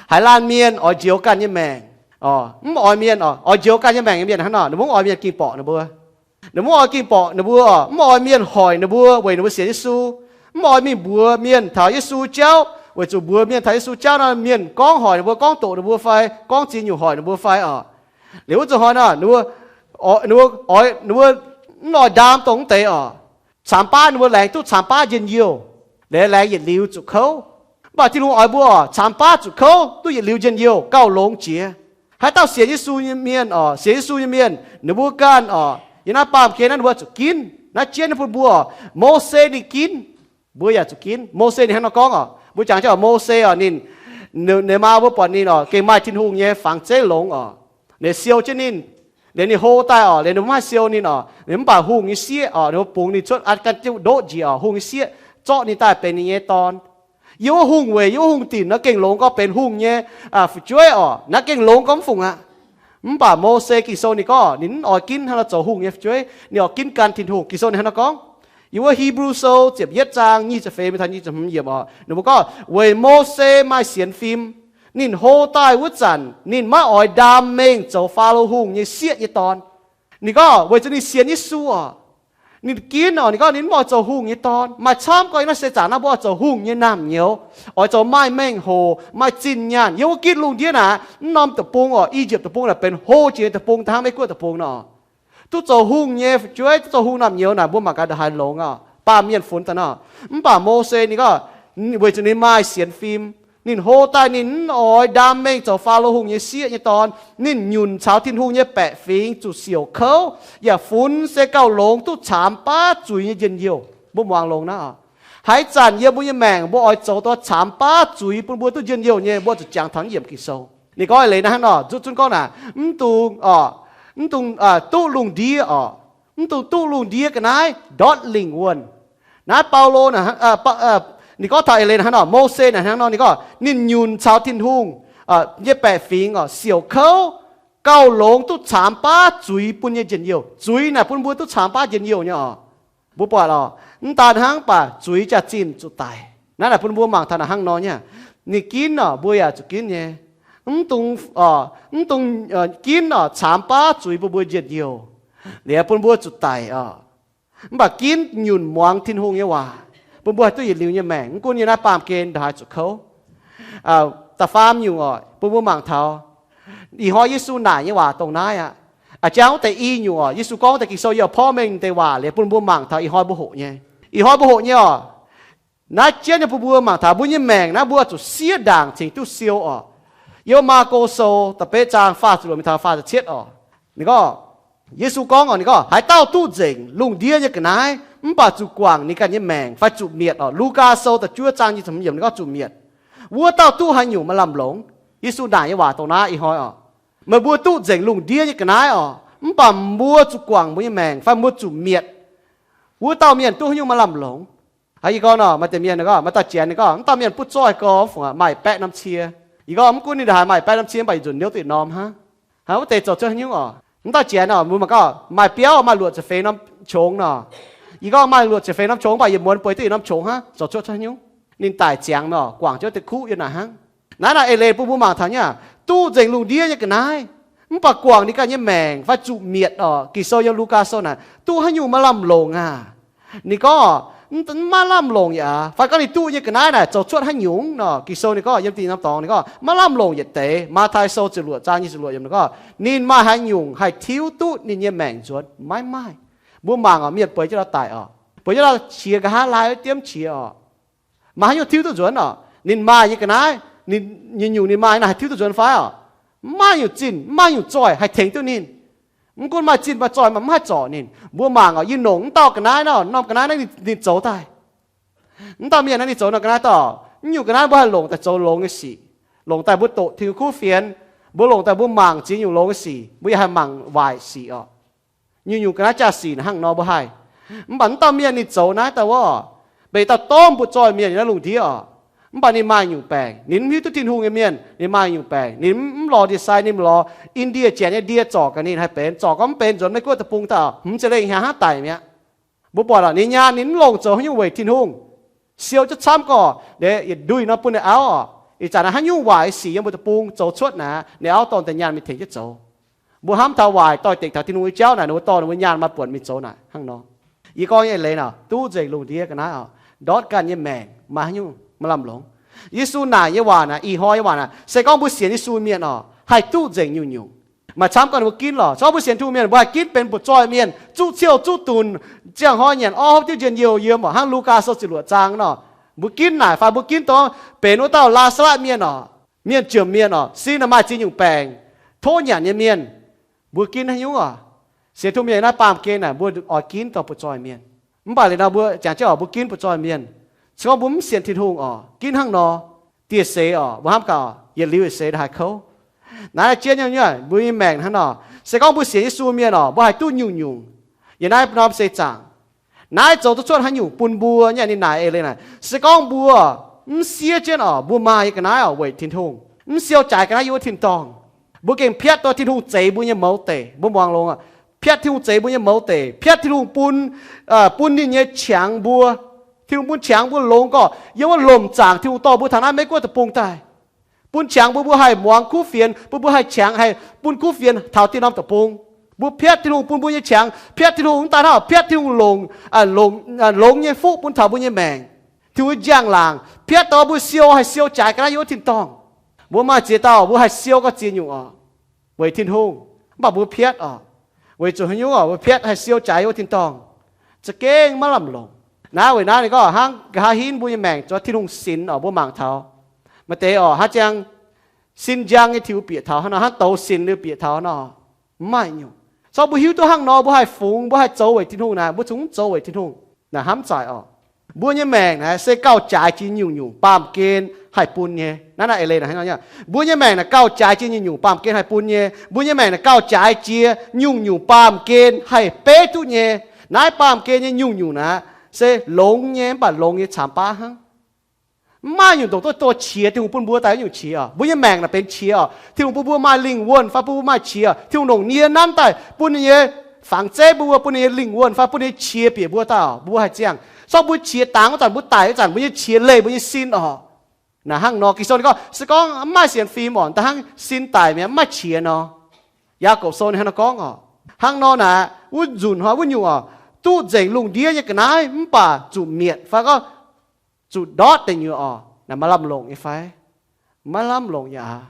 Haaix laanh mienh oix njoux ganh nyei maengc oc, mv oix mienh oc, oix njoux ganh nyei maengc nyei mienh hnangv nor, ninh mbuo mv oix mienh ging borqc ninh mbuo. Ninh mbuo mv oix ging borqc ninh mbuo oc, mv oix mienh hoic ninh mbuo weic ninh mbuo sienx Yesu. Mv oix mingh mbuox mienh taux Yesu jauv, weic zuqc mbuox mienh taux Yesu jauv nor, mienh gorngv hoic ninh mbuo, gorngv doqc ninh mbuo fai gorngv ziex nyungc hoic ninh mbuo fai oc. Liuz wuov zuqc hnoi nor, ninh mbuo, ninh mbuo, ninh mbuo mv oix ndaam dongh mv deix oc. Caamx baav ninh mbuo laengz duqv caamx baav njien-youh, laengz yietc liuz zuqc kouv. Mv baac Tin-Hungh oix mbuo oc, caamx baav zuqc kouv, duqv yietc liuz njien-youh, gauh longx jiex. Haaix dauh sienx Yesu nyei mienh oc, sienx Yesu nyei mienh, ninh mbuo ganh oc, yiem naaiv baamh gen naaiv ninh mbuo zuqc ginv. Naaiv jienv naaiv bun mbuo oc, Mose ninh ginv, mbuo yaac zuqc ginv. Mose ninh hnangv nor gorngv oc, mbuo jangx jienv oc, Mose oc, ninh, ninh maa mbuo buatc ninh oc, gengh maaih Tin-Hungh nyei fangx zeiv longx oc. Ninh siou jienv ninh, liuz ninh hlo daaih oc, liuz ninh mbuo mv haih siou ninh oc, ninh mv baac hungh nyei sieqv oc, ninh mbuo bungx ninh cuotv an gan jienv ndoqv njiec oc, hungh nyei sieqv zorqv ninh daaih benx ninh nyei dorn. Yiem wuov hungh weic, yiem wuov hungh dinc nor gengh longx gorx benx hungh nyei fu'jueiv oc, naaiv gengh longx gorx mv fungc aqv. Mv baac Mose Ging-Sou ninh gorngv ninh mv oix ginv hnangv nor zoux hungh nyei fu'jueiv, ninh oix ginv gan Tin-Hungh. Ging-Sou ninh hnangv nor gorngv, yiem wuov Hipv^lu Sou ziepc yietv zaang nyic ziepc feix mingh taux nyic ziepc hmz yiemc oc, ninh mbuo gorngv weic Mose maaih sienx fim, ninh hlo daaih wuov zanc ninh maiv oix ndaam mengh zoux Faalo Hungh nyei sieqv nyei dorn. Ninh gorngv weic zuqc ninh sienx Yesu oc. Ninh ginv oc, ninh gorngv ninh mv oix zoux hungh nyei dorn. Maaih camv gorx yiem naaiv seix zaangc naaiv mbuo oix zoux hungh nyei naamh nyouz, oix zoux maaih mengh hoc, maaih zinh nyaanh. Yiem wuov gitv lungh ndiev naaic, mv norm deic-bung oc, I^yipv Deic-Bung naaic benx hlo jiex nyei deic-bung daaih hnangv Meiv Guoqv Deic-Bung nor. Duqv zoux hungh nyei fu'jueiv, duqv zoux hungh naamh nyouz naaic, mbuo mangc gaax ndongc haaix longx oc, baamh mienh funx daaih nor. Mv baac Mose ninh gorngv weic zuqc ninh maaih sienx fim, ninh hlo daaih ninh mv oix ndaam mengh zoux Faalo Hungh nyei sieqv nyei dorn. Ninh nyunc caux Tin-Hungh nyei baeqc fingx zuqc siouc kouv, yaac funx se gauh longx duqv caamx baav zuiz nyei njien-youh. Mbuo muangx longx naaiv oc. Haaix zanc yiem mbuo nyei maengc mbuo oix zoux duqv caamx baav zuiz bun mbuo duqv njien-youh nyei, mbuo zuqc jangx taux naaiv yiemc Ging-Sou. Ninh gorngv eix leiz naaiv hnangv nor, zuqc zunv gorngv naaic, mv dungx, mv dungx duqv lungh ndiev oc, mv dungx duqv lungh ndiev ga'naaiv ndortv lingc wuonh. Naaiv Baulo, ninh gorngv taux eix leiz naaiv hnangv nor, Mose naaic hnangv nor, ninh gorngv ninh nyunc caux Tin-Hungh nyei baeqc fingx oc siouc kouv, gauh longx duqv caamx baav zuiz bun nyei njien-youh. Zuiz naaic bun mbuo duqv caamx baav njien-youh nyei oc. Mbuo buatc oc, mv daan hnangv baac zuiz jaax-zinh zuqc daic. Naaiv naaic bun mbuo mangc taux naaic hnangv nor nyei. Ninh ginv oc, mbuo yaac zuqc ginv nyei. Mv dungx, mv dungx ginv oc caamx baav zuiz bun mbuo njien-youh, liuz bun mbuo zuqc daic oc. Mv baac ginv nyunc muangx Tin-Hungh nyei waac, bun mbuo haih duqv yietc liuz nyei maengc, mv gunv yiem naaiv baamh gen ndongc haaix zuqc kouv. Da'faam nyungc oc, bun mbuo mangc taux ih hnoi Yesu naaic nyei waac dongh naaiv aqv. A'jang wuov deix i nyungc oc, Yesu gorngv wuov deix Ging-Sou, yie porv mengh deix waac liuz bun mbuo mangc taux ih hnoi mbuo hoqc nyei. Ih hnoi mbuo hoqc nyei oc. Naaiv jienv nyei bun mbuo mangc taux mbuo nyei maengc naaiv mbuo zuqc siev ndaangc cingx duqv siou oc. Yiem Maako Sou da'betv zaang faah ziepc luoqc mingh taux faah ziepc cietv oc. Ninh gorngv, Yesu gorngv oc, ninh gorngv, haaix dauh duqv nzengc lungh ndiev nyei ga'naaiv mv baac zuqc guangc ninh ganh nyei maengc fai zuqc mietc oc. Lugaa Sou da'juov zaang nyic ziepc hmz yiemc ninh gorngv zuqc mietc, wuov dauh duqv haaix nyungc maaih lamh longx? Yesu naaic nyei waac dongh naaiv ih hnoi oc. Meih mbuo duqv nzengc lungh ndiev nyei ga'naaiv oc, mv baac mbuo zuqc guangc mbuo nyei maengc fai mbuo zuqc mietc, wuov dauh mienh duqv haaix nyungc maaih lamh longx? Aa, yie gorngv nor, maaih deix mienh gorngv, maaih dauh janx ninh gorngv, mv dauh mienh butv zoih gorx fungc maaih baeqv norm cie. Yie gorngv mv gunv ninh ndongc haaix maaih baeqv norm cie mv baac yietc nzunc niouv duqv norm hnangv. Hnangv wuov deix zoux cuotv haaix nyungc oc? Mv dauh janx oc, mbuo mangc gorngv maaih biauv maaih luoqc ziepc feix norm qongx nor. Yie gorngv maaih luoqc ziepc feix norm qongx mv baac yietc muonz bueix duqv yietc norm qongx hnangv, zoux cuotv cuotv haaix nyungc? Ninh daic ziangx nor, guangc jienv deix kuv yiem naaic hnangv. Naaiv naaic eix leiz bun mbuo mangc taux nyei, duqv nzengc lungh ndiev nyei ga'naaiv mv baac guangc ninh ganh nyei maengc fai zuqc mietc oc. Ging-Sou yiem Lugaa Sou naaic, duqv haaix nyungc maaih lamh longc aqv? Ninh gorngv, Maiv lamh longc yaac aav. Fai gorngv ninh duqv nyei ga'naaiv naaic zoux cuotv haaix nyungc nor, Ging-Sou ninh gorngv yiem da'nyeic norm dorngx ninh gorngv maiv lamh longc yietc deix. Matv^taai Sou ziepc luoqc zaang nyic ziepc luoqc yiemc ninh gorngv, ninh maaih haaix nyungc haih tiuv duqv ninh nyei maengc nzuonx? Maiv maaih. Mbuo mangc oc, mienh bueix jienv ndau daic oc, bueix jienv ndau qiex nqa'haav laai diemv qiex oc, maaih haaix nyungc tiuv duqv nzuonx oc? Ninh maaih nyei ga'naaiv, nyungc-nyungc ninh maaih naaic haih tiuv duqv nzuonx fai oc? Maiv maaih nyungc zinh, maiv maaih nyungc zoih haih tengx duqv ninh. Mv gunv maaih zinh maaih zoih, mv haih zorc ninh. Mbuo mangc oc, yie nongc mv dauh ga'naaiv nor, norm ga'naaiv naaiv ninh zoux daaih. Mv dauh mienh naaiv ninh zoux norm ga'naaiv daaih, mv nyungc ga'naaiv mbuo haih longc daaih zoux longx nyei sic, longc daaih mbuo doqc Tin-Hungh kuv fienx, mbuo longc daaih mbuo mangc ziex nyungc longx nyei sic, mbuo yaac haih mangc waaic sic oc. Nyungc-nyungc ga'naaiv jaa-sic naaic hnangv nor mbuo haih. Mv baac mv dauh mienh ninh zoux naaiv daaih wuov, mbenc dauh domh butv-zoih mienh yiem naaiv lungh ndiev oc. Mv baac ninh maaih nyungc baengc, ninh mv hiuv duqv Tin-Hungh nyei mienh, ninh maaih nyungc baengc, ninh mv lorz ndie-sai, ninh mv lorz Indie Janx nyei ndie zorc gaax ninh haih benx, zorc gorngv mv benx nzuonx Meiv Guoqv deic-bung daaih, hmz ziepc lengh hnyangx hnangv daic mi'aqv. Mbuo buatc oc, ninh nyaanh ninh mv longc zoux haaix nyungc weic Tin-Hungh. Siou jienv camv gorqv, yietc nduih nor bun ninh auv oc. Ih zanc naaiv haaix nyungc waaic sic yiem mbuo deic-bung zoux cuotv naaic, ninh auv dorh deix nyaanh mingh tengx jienv zoux. Mbuo hnamv taux waaic doix-dekc taux Tin-Hungh nyei jauv naaic, ninh mbuo dorh ninh mbuo nyaanh maaih buonc mingh zoux naaic hnangv nor. Yie gorngv nyei eix leiz naaic, duqv nzengc lungh ndiev ga'naaiv oc, ndortv ganh nyei maengc maaih haaix nyungc maiv lamh longc. Yesu naaic nyei waac naaic, ih hnoi nyei waac naaic, se gorngv mbuo sienx Yesu mienh oc, haih duqv nzengc nyungc-nyungc. Maaih camv gorngv mbuo ginv lorqc. Se gorngv mbuo sienx Tin-Hungh mienh, mbuo haih ginv benx butv-zoih mienh, zuqv ciouh zuqv dunc, ziangh hnoi nyanc orv hopv diuv njien-youh yiem oc, hnangv Lugaa Sou ziepc luoqc zaang nor. Mbuo ginv naaic fai mbuo ginv dongh benx wuov dauh Laa^saa^latv mienh oc, mienh jomc mienh oc, sin maaih ziex nyungc baengc, tov nyanc nyei mienh, mbuo ginv haaix nyungc oc? Sienx Tin-Hungh mienh naaiv baamh gen naaic mbuo oix ginv dongh butv-zoih mienh. Mv baac liuz nor mbuo jangx jienv oc, mbuo ginv butv-zoih mienh. Se gorngv mbuo mv sienx Tin-Hungh oc, ginv hnangv nor, dieh seix oc, mbuo hnamv gaax, yietc liuz yietc seix haih kouv. Naaiv jien nyei mbuo nyei maengc hnangv nor, se gorngv mbuo sienx Yesu mienh oc, mbuo haih duqv nyungc-nyungc yiem naaiv norm seix zaangc. Naaiv zoux duqv cuotv haaix nyungc bun mbuo nyei? Ninh naaic eix leiz naaic, se gorngv mbuo mv siev jienv oc, mbuo maaih nyei ga'naaiv oc weic Tin-Hungh, mv siou jaaix ga'naaiv yiem wuov tin-dorngh, mbuo gengh piatv dongh Tin-Hungh zeix mbuo nyei mouz deic. Mbuo muangx longx, piatv Tin-Hungh zeix mbuo nyei mouz deic, piatv Tin-Hungh bun, bun ninh nyei qangx mbuo. Tin-Hungh bun qangx mbuo longx gorqv yiem wuov lomc zaangc Tin-Hungh dorh mbuo taux naaiv Meiv Guoqv deic-bung daaih, bun qangx mbuo, mbuo haih muangx kuv fienx, bun mbuo haih qangx haih bun kuv fienx taux dieh norm deic-bung. Mbuo piatv Tin-Hungh bun mbuo nyei qangx, piatv Tin-Hungh mv daaih hnangv, piatv Tin-Hungh longx, longx nyei fuqv bun taux mbuo nyei maengc. Tin-Hungh njang-laangc piatv dongh mbuo siou haih siou jaaix ga'naaiv yiem wuov tin-dorngh. Mbuo maaih ziex dauh mbuo haih siou gauh ziex nyungc oc, weic Tin-Hungh. Mv baac mbuo piatv oc, weic zuqc haaix nyungc oc, mbuo piatv haih siou jaaix yiem wuov tin-dorngh, za'gengh maiv lamh longc. Naaiv weic naaiv ninh gorngv hnangv nqa'haav hinv mbuo nyei maengc zuqc Tin-Hungh sinx oc. Mbuo mangc taux maaih deix oc, hnangv ziangx sin njang nyei Tin-Hungh bieqc taux hnangv nor, hnangv douz sin liuz bieqc taux hnangv nor, mv maaih nyungc. Se gorngv mbuo hiuv duqv hnangv nor, mbuo haih fungx, mbuo haih zoux weic Tin-Hungh naaic, mbuo zungv mv zoux weic Tin-Hungh naaic, hnamv zaaic oc. Mbuo nyei maengc naaic se gauh jaaix jiex nyungc-nyungc baamh gen haih bun nyei. Naaiv naaiv eix leiz naaic, mbuo nyei maengc naaic gauh jaaix jiex nyungc-nyungc baamh gen haih bun nyei. Mbuo nyei maengc naaic gauh jaaix jiex nyungc-nyungc baamh gen haih beiv duqv nyei. Naaiv baamh gen nyei nyungc-nyungc naaic se longx nyei, mv baac longx nyei caamx baav hnangv. Mv maaih nyungc ndongc duqv dongh qiex Tin-Hungh bun mbuo daaih wuov nyungc qiex oc. Mbuo nyei maengc naaic benx qiex oc. Tin-Hungh bun mbuo maaih lingh wuonh fai bun mbuo maaih qiex oc. Tin-Hungh longc nie nanv daaih bun ninh nyei fangx zeiv mbuo, bun ninh nyei lingh wuonh fai bun ninh nyei qiex bieqc mbuo daaih oc, mbuo haih ziangh. Se gorngv mbuo qiex dangx wuov zanc, mbuo daic wuov zanc, mbuo nyei qiex leih mbuo nyei sin oc. Naaic hnangv nor, Ging-Sou ninh gorngv, se gorngv mv maaih sienx fim oc, da'hnangv sin daic mi'aqv, mv maaih qiex nor. Yaagorpc Sou ninh hnangv nor gorngv oc. Hnangv nor naaic, wuov nzunc hnoi wuov nyungc oc, duqv nzengc lungh ndiev nyei ga'naaiv mv baac zuqc mietc fai gorngv zuqc ndortv deic nyuoqc oc, naaic maaih lamh longc nyei fai? Maiv lamh longc yaac aav.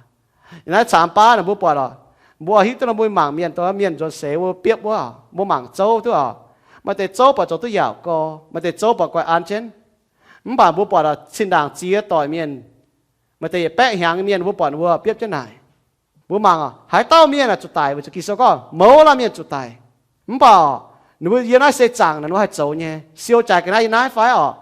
Naaiv caamx baav naaic mbuo buatc oc, mbuo hiuv duqv nor mbuo mangc mienh, dongh mienh nzuonx seix mbuo biopv wuov oc, mbuo mangc zouv duqv oc. Maaih deix zouv buatc zoux duqv yaauc gorx, maaih deix zouv buatc guai an jienv. Mv baac mbuo buatc oc, zinh ndaangc ziex doic mienh, maaih deix yietc baeqv hnyangx mienh, mbuo buatc ninh mbuo biopv jienv naaic. Mbuo mangc oc, haaix dauh mienh aah zuqc daic? Weic zuqc Ging-Sou gorngv mouz laanh mienh zuqc daic. Mv baac ninh mbuo yiem naaiv seix zaangc naaic ninh mbuo haih zoux nyei, siou jaaix ga'naaiv yiem naaiv fai oc,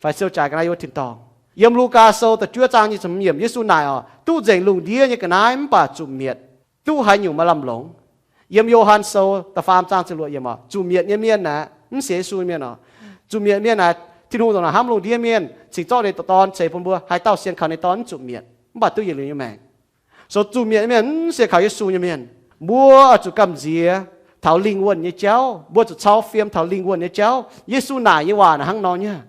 fai siou jaaix ga'naaiv yiem wuov tin-dorngh. Yiem Lugaa Sou da'juov zaang nyic ziepc hmz yiemc Yesu naaic oc, duqv nzengc lungh ndiev nyei ga'naaiv mv baac zuqc mietc, duqv haaix nyungc maaih lamh longc? Yiem Yo^han Sou da'faam zaang ziepc luoqc yiemc oc, zuqc mietc nyei mienh aeqv, mv sienx Yesu mienh oc. Zuqc mietc mienh aeqv, Tin-Hungh ndongc naaic hnamv lungh ndiev mienh, cingx zorqv ninh nyei Dorn ceix bun mbuo. Haaix dauh sienx kaux ninh nyei Dorn mv zuqc mietc, mv baac duqv yietc liuz nyei maengc. Sou zuqc mietc mienh mv sienx kaux Yesu nyei mienh, mbuo zuqc gamh nziex taux lingh wuonh nyei jauv, mbuo zuqc cau fiem taux lingh wuonh nyei jauv. Yesu naaic nyei waac naaic hnangv nor nyei.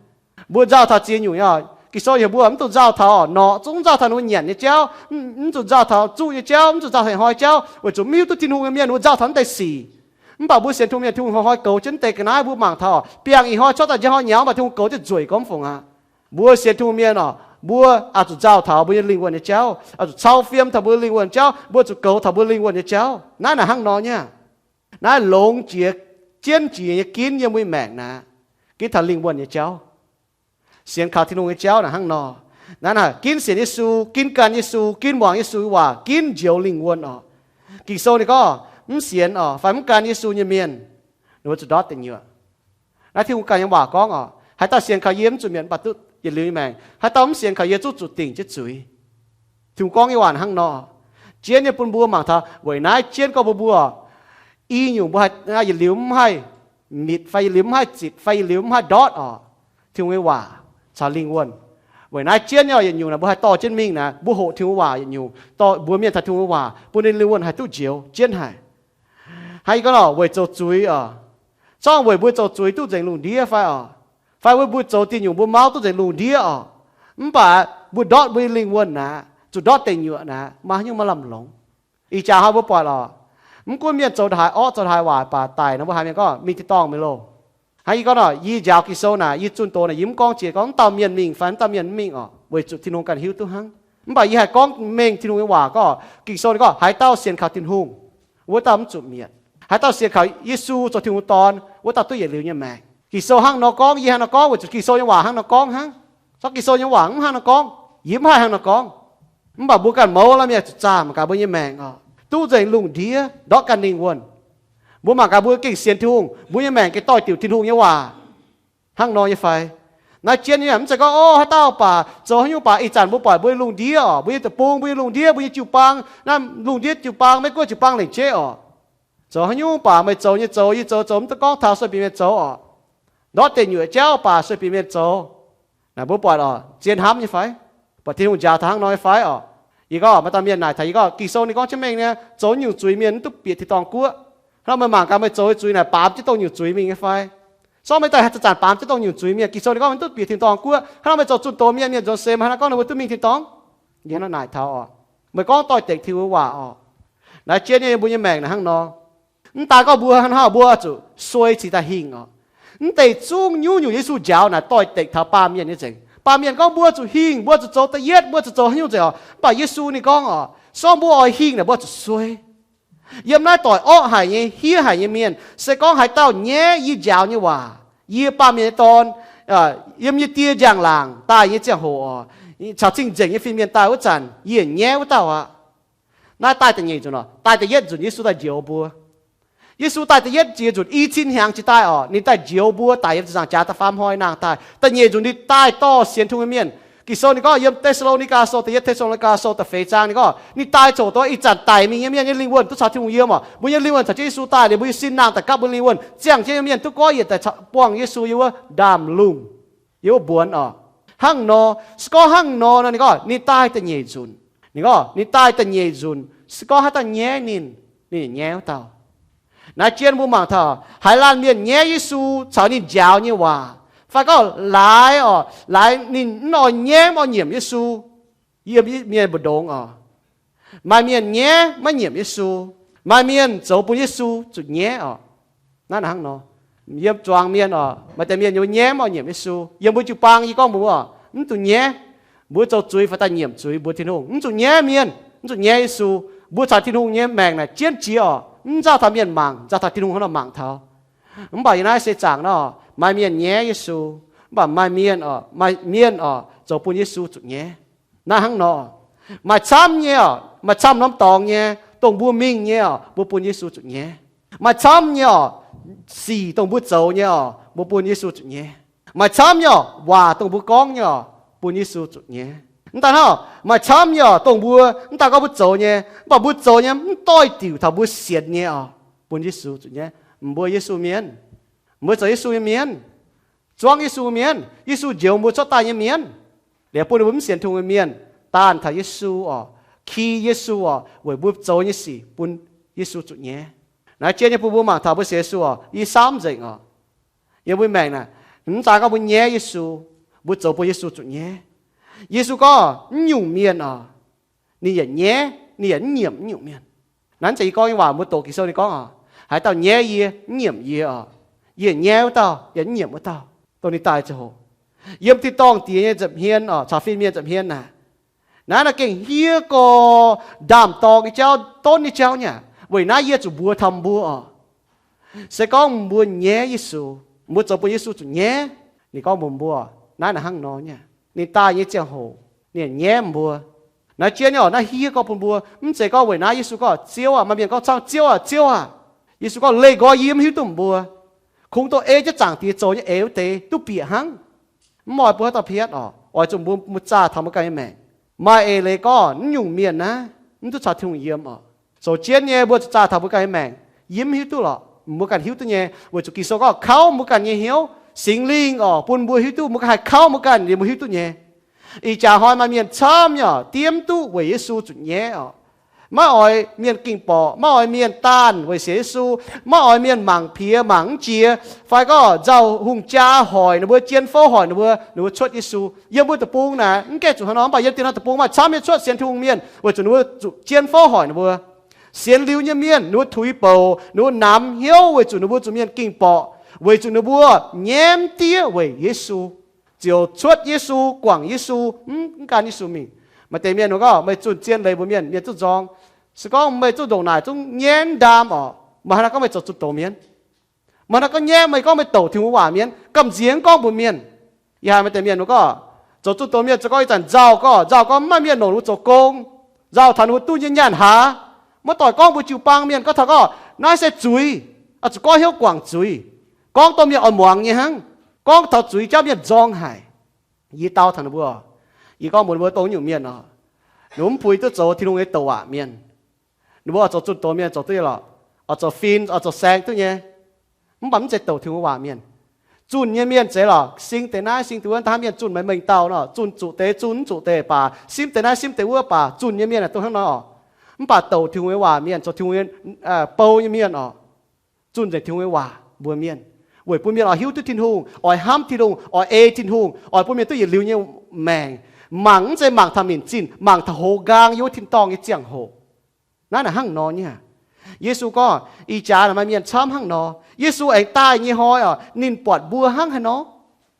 Mbuo nzauh taux ziex nyungc nyei oc. Ging-Sou heuc mbuo mv dungx nzauh taux norqc zungv, mv nzauh taux ninh mbuo nyanc nyei jauv, mv zuqc nzauh taux zuqv nyei jauv, mv zuqc nzauh taux hnoi jauv, weic zuqc mv hiuv duqv Tin-Hungh nyei mienh mbuo nzauh taux naaiv deix sic. Mv baac mbuo sienx Tin-Hungh mienh, Tin-Hungh hnoi-hnoi goux jienv deix ga'naaiv mbuo mangc taux, biangh ih hnoi cuotv daaih njang hnoi nyaux, mv baac Tin-Hungh goux jienv nzueic gormx fungc aqv. Mbuo sienx Tin-Hungh mienh oc, mbuo oix zuqc nzauh taux mbuo nyei lingh wuonh nyei jauv, oix zuqc cau fiem taux mbuo lingh wuonh jauv, mbuo zuqc goux taux mbuo lingh wuonh nyei jauv. Naaiv naaic hnangv nor nyei. Naaiv longx jiex, jienv jiex nyei ginv yiem mbuo maengc naaic, ginv taux lingh wuonh nyei jauv. Sienx kaux Tin-Hungh nyei jauv naaic hnangv nor. Naaiv naaic ginv sienx Yesu, ginv gan Yesu, ginv muangx Yesu nyei waac, ginv njoux lingh wuonh oc. Ging-Sou ninh gorngv, mv sienx oc fai mv gan Yesu nyei mienh, ninh mbuo zuqc ndortv deic nyuoqc. Naaiv Tin-Hungh ganh nyei waac gorngv oc, haaix dauh sienx kaux yie mv zuqc mietc mv baac duqv yietc liuz nyei maengc. Haaix dauh mv sienx kaux yie zungv zuqc dingc jienv zuiz. Tin-Hungh gorngv nyei waac hnangv nor. Jienv nyei bun mbuo mangc taux weic naaiv jienv gorngv mbuo, mbuo i nyungc mbuo haih yietc liuz mv haih mitc fai yietc liuz mv haih zitc fai yietc liuz mv haih ndortv oc. Tin-Hungh nyei waac caux lingh wuonh. Weic naaiv jienv nyei yietc nyungc naaic mbuo haih dorh jienv mingh naaic, mbuo hoqc Tin-Hungh waac yietc nyungc, dorh mbuox mienh taux Tin-Hungh waac, bun ninh lingh wuonh haih duqv njoux jienv haic. Hnangv yie gorngv nor, weic zoux zuiz oc. Zorngv weic mbuo zoux zuiz duqv nzengc lungh ndiev fai oc, fai weic mbuo zoux diuh nyungc mbuo mauv duqv nzengc lungh ndiev oc, mv baac mbuo ndortv mbuo nyei lingh wuonh naaic, zuqc ndortv deic nyuoqc naaic, maaih haaix nyungc maiv lamh longc. Ih jaax hnoi mbuo buatc oc, mv gunv mienh zoux haaix orqv, zoux haaix waaic baac daic nor mbuo haiz mienh gorngv mingh tin-dorngh mi'aqv loh. Hnangv yie gorngv nor, yie njaaux Ging-Sou naaic, yie mv gorngv jiex gorngv mv dauh mienh mingh fai mv dauh mienh mv mingh oc, weic zuqc Tin-Hungh ganh hiuv duqv hnangv. Mv baac yie haih gorngv mengh Tin-Hungh nyei waac gorngv, Ging-Sou ninh gorngv haaix dauh sienx kaux Tin-Hungh, wuov dauh mv zuqc mietc. Haaix dauh sienx kaux Yesu zoux Tin-Hungh Dorn, wuov dauh duqv yietc liuz nyei maengc. Ging-Sou hnangv nor gorngv, yie hnangv nor gorngv weic zuqc Ging-Sou nyei waac hnangv nor gorngv hnangv. Zorqv Ging-Sou nyei waac mv hnangv nor gorngv, yie mv haih hnangv nor gorngv. Mv baac mbuo ganh mouz laanh mienh zuqc zaah mangc gaax mbuo nyei maengc oc, duqv nzengc lungh ndiev ndortv ganh lingh wuonh. Mbuo mangc gaax mbuo gengh sienx Tin-Hungh, mbuo nyei maengc gengh doix-diuc Tin-Hungh nyei waac hnangv nor nyei fai? Naaiv jienv nyei mv zeiz gorngv, o, haaix dauh baac zoux haaix nyungc baac ih zanc mbuo buatc mbuo nyei lungh ndiev oc, mbuo nyei deic-bung, mbuo nyei lungh ndiev, mbuo nyei jiu-baang, naaiv lungh ndiev jiu-baang, Meiv-Guoqv jiu-baang lengc jeiv oc. Zoux haaix nyungc baac meih zoux nyei zoux, yie zoux zoux mv duqv gorngv taux sueih bieqc mienh zoux oc. Ndortv deic nyuoqc jauv baac sueih bieqc mienh zoux. Naaic mbuo buatc oc, zien hnamv nyei fai? Buatc Tin-Hungh njaaux taux hnangv nor nyei fai oc? Yie gorngv maaih dauh mienh naaic taux yie gorngv, Ging-Sou ninh gorngv jienv mengh nyei, zoux nyungc zuiz mienh mv duqv bieqc tin-dorngh guoqv. Hnangv nor meih mangc gaax meih zoux nyei zuiz naaic baamz jienv dongh nyungc zuiz mingh nyei fai? Sorng meih daaih haaix zanc-zanc baamz jienv dongh nyungc zuiz mingh, Ging-Sou ninh gorngv mv duqv bieqc tin-dorngh guoqv. Hnangv nor meih zoux zunh doz mienh, mienh nzuonx seix meih hnangv nor gorngv ninh mbuo duqv mingh tin-dorngh. Yie hnangv naaic taux oc, meih gorngv doix-dekc Tin-Hungh waac oc. Naaiv jienv nyei mbuo nyei maengc naaic hnangv nor. Mv daan gorngv mbuo hnangv nor mbuo zuqc suei cingx daaih hingh oc. Mv deix zungv nyungc-nyungc Yesu njaaux naaic doix-dekc taux baamh mienh nyei nzengc. Baamh mienh gorngv mbuo zuqc hingh, mbuo zuqc zoux da'yietv, mbuo zuqc zoux haaix nyungc nzengc oc. Mv baac Yesu ninh gorngv oc, sorng mbuo oix hingh naaic mbuo zuqc suei. Yiem naaiv doic orqv haic nyei, hiev haic nyei mienh, se gorngv haaix dauh nyaiv yie njaaux nyei waac, yie Baamh Mienh nyei Dorn, yiem yie Die njang-laangc daaih nyei ziangh hoc oc, caux cing-nzengc nyei fin-mienh daaih wuov zanc, yie nyaiv wuov dauh aqv. Naaiv daaih da'nyeic nzunc oc. Daaih da'yietv nzunc Yesu daaih njoux mbuo. Yesu daaih da'yietv ziex nzunc i cin hnyangx jiex daaih oc, ninh daaih njoux mbuo daic yiem ziepc nzaangc jaax da'faam hnoi nangh daaih. Da'nyeic nzunc ninh daaih dorh sienx Tin-Hungh nyei mienh. Ging-Sou ninh gorngv yiem Te^saa^lo^ni^gaa Sou da'yietv, Te^saa^lo^ni^gaa Sou da'feix zaang ninh gorngv, ninh daaih coc dongh ih zanc daic mingh nyei mienh nyei lingh wuonh duqv caux Tin-Hungh yiem oc. Mbuo nyei lingh wuonh caux jienv Yesu daaih liuz, mbuo nyei sin nangh daaih gapv mbuo nyei lingh wuonh. Ziangh jienv nyei mienh duqv goiv yienc daaih buangh Yesu yiem wuov ndaamv-lungh, yiem wuov mbuonx oc. Hnangv nor, se gorngv hnangv nor nor ninh gorngv ninh daaih da'nyeic nzunc. Ninh gorngv ninh daaih da'nyeic nzunc, se gorngv haaix dauh nyaiv ninh, ninh nyaiv wuov dauh. Naaiv jienv mbuo mangc taux haaix laanh mienh nyaiv Yesu caux ninh njaaux nyei waac, fai gorngv laaix oc, laaix ninh mv oix nyaiv mv oix nyiemc Yesu, yiem mienh mbu'ndongx oc. Maaih mienh nyaiv maiv nyiemc Yesu. Maaih mienh zoux bun Yesu zuqc nyaiv oc. Naaiv hnangv nor, yiem zuangx mienh oc, maaih deix mienh nyaiv mv oix nyiemc Yesu. Yiem mbuo jiu-baang yie gorngv mbuox mbuo oc, mv zuqc nyaiv. Mbuo zoux zuiz fai daaih nyiemc zuiz mbuox Tin-Hungh, mv zuqc nyaiv mienh, mv zuqc nyaiv Yesu. Mbuo caux Tin-Hungh nyei maengc naaic jienv jiex oc, mv nzauh taux mienh mangc, nzauh taux Tin-Hungh hnangv nor mangc taux. Mv baac yiem naaiv seix zaangc nor, maaih mienh nyaiv Yesu, mv baac maaih mienh oc, maaih mienh oc zoux bun Yesu zuqc nyaiv. Naaiv hnangv nor, maaih camv nyei oc, maaih camv norm dorngx nyei, dongh mbuo mingh nyei oc, mbuo bun Yesu zuqc nyaiv. Maaih camv nyei oc, sic dongh mbuo zoux nyei oc, mbuo bun Yesu zuqc nyaiv. Maaih camv nyei oc, waac dongh mbuo gorngv nyei oc, bun Yesu zuqc nyaiv. Mv daan hnangv, maaih camv nyei oc, dongh mbuo mv daan gorngv mbuo zoux nyei, mv baac mbuo zoux nyei mv doix-diuc taux mbuo sienx nyei oc, bun Yesu zuqc nyaiv. Mbuo Yesu mienh, mbuo zoux Yesu nyei mienh, zuangv Yesu mienh, Yesu njoux mbuo cuotv daaih nyei mienh, liuz bun ninh mbuo mv sienx Tin-Hungh nyei mienh daanh taux Yesu oc, ki Yesu oc, weic mbuo zoux nyei sic bun Yesu zuqc nyaiv. Naaiv jienv nyei bun mbuo mangc taux mbuo sienx Yesu oc, i saamv nzengc oc. Yiem mbuo maengc naaic, mv daan gorngv mbuo nyaiv Yesu, mbuo zoux bun Yesu zuqc nyaiv. Yesu gorngv mv nyungc mienh oc, ninh yaac nyaiv, ninh yaac mv nyiemc mv nyungc mienh. Naaiv zeiz yie gorngv nyei waac mbuo doqc Ging-Sou ninh gorngv oc, Haaix dauh nyaiv yie, mv nyiemc yie oc. Yie nyaiv wuov dauh, yaac mv nyiemc wuov dauh. Dongh ninh daaih ziangh hoc, yiem tin-dorngh diex nyei nza'hmien oc, caux fin-mienh nza'hmien naaic, naaiv naaiv gengh hniev gorx, ndaam-dorng nyei jauv, donv nyei jauv nyei aqv. Weic naaiv yie zuqc mbuox taux mbuo oc, se gorngv mbuo nyaiv Yesu, mbuo zoux bun Yesu zuqc nyaiv. Ninh gorngv mbuox mbuo, naaiv naaic hnangv nor nyei, ninh daaih nyei ziangh hoc, ninh nyaiv mbuo. Naaiv jienv nyei oc, naaiv hniev gorx bun mbuo. Mv zeiz gorngv weic naaiv Yesu gorngv, Ziouv aah! Maaih mienh gorngv camv, Ziouv aah! Ziouv aah! Yesu gorngv, Leih nqoi yie mv hiuv duqv mbuo. Kungx dongh ei jienv Zaangc Diex zoux nyei eix wuov deix duqv bieqc hnangv. Mv oix bun haaix dauh piatv oc. Oix zuqc mbuo, mbuo zaah taux mbuo ganh nyei maengc. Maaih eix leiz gorngv, naaiv nyungc mienh naaiv mv duqv caux Tin-Hungh yiem oc. Zoux jienv nyei mbuo zuqc zaah taux mbuo ganh nyei maengc. Yie mv hiuv duqv lorqc, mbuo ganh hiuv duqv nyei. Weic zuqc Ging-Sou gorngv, kauv mbuo ganh nyei hnyouv. Singx Lingh oc, bun mbuo hiuv duqv, mbuo ganh haih kauv mbuo ganh liuz mbuo hiuv duqv nyei. Ih jaax hnoi maaih mienh camv nyei oc, diev mv duqv weic Yesu zuqc nyaiv oc. Maiv oix mienh ging-borqc, maiv oix mienh daanh weic sienx Yesu, maiv oix mienh mangc piex mangc mv jiex, fai gorngv nzauh hungh jaa hoic ninh mbuo, jien fouv hoic ninh mbuo, ninh mbuo cuotv Yesu. Yiem mbuo deic-bung naaic mv gaengh zuqc hnangv nor, mv baac yiem dien hnoi deic-bung maaih camv nyei cuotv sienx Tin-Hungh mienh weic zuqc ninh mbuo zuqc jien fouv hoic ninh mbuo. Sienx liuz nyei mienh ninh mbuo tuix bouc, ninh mbuo namx hnyouv weic zuqc ninh mbuo zuqc mienh ging-borqc, weic zuqc ninh mbuo nyaiv mv diev weic Yesu, ziouc cuotv Yesu, guangc Yesu, mv, mv gan Yesu mingh. Maaih deix mienh gorngv, meih zunh zien leiz mbuox mienh, mienh zungv nzorng. Se gorngv meih zungv ndongc naaic zungv nyaiv ndaam oc, meih hnangv naaiv gorngv meih zoux zunh doz mienh. Meih hnangv naaiv gorngv nyaiv, meih gorngv meih douc Tin-Hungh waac mienh, gamh nziex gorngv mbuox mienh. Yie haiz maaih deix mienh mbuo gorngv, zoux zunh doz mienh zoux gorngv ih zanc nzauh gorngv, nzauh gorngv mv maaih mienh longc ninh mbuo zoux gong, nzauh taux ninh mbuo duqv nyei nyaanh haaz. Maiv doic gorngv mbuox jiu-baang mienh gorngv taux gorngv naaiv se zuiz, oix zuqc goiv hnyouv guangc zuiz. Gorngv dongh mienh oix muangx nyei hnangv. Gorngv taux zuiz jauv mienh nzorng haic. Yie dau taux ninh mbuo, yie gorngv mbuox ninh mbuo dongh nyungc mienh oc, ninh mbuo mv puix duqv zoux Tin-Hungh nyei douc waac mienh. Ninh mbuo oix zoux zunh doz mienh zoux duqv nyei lorqc. Oix zoux fin, oix zoux saeng duqv nyei, mv baac mv zeiz douc Tin-Hungh waac mienh. Zunh nyei mienh zeiz lorqc, sing deix naaiv sing deix wuov, daaih mienh zunh meih mengh dauh nor, zunh zuqc deix zunh, mv zuqc deix baac, simv deix naaiv simv deix wuov baac, zunh nyei mienh aah, dongh hnangv nor oc. Mv baac douc Tin-Hungh nyei waac mienh, zoux Tin-Hungh nyei bou nyei mienh oc, zunh nzengc Tin-Hungh nyei waac mbuox mienh, weic bun mienh oix hiuv duqv Tin-Hungh, oix hnamv Tin-Hungh, oix ei Tin-Hungh, oix bun mienh duqv yietc liuz nyei maengc. Mangc mv zeiz mangc taux minc zinh, mangc taux hoz nqaang yiem wuov tin-dorngh nyei ziangh hoc. Naaiv naaic hnangv nor nyei. Yesu gorngv, ih jaax naaic maaih mienh camv hnangv nor. Yesu aengx daaih nyei hnoi oc, ninh buatc mbuo hnangv haaix nor?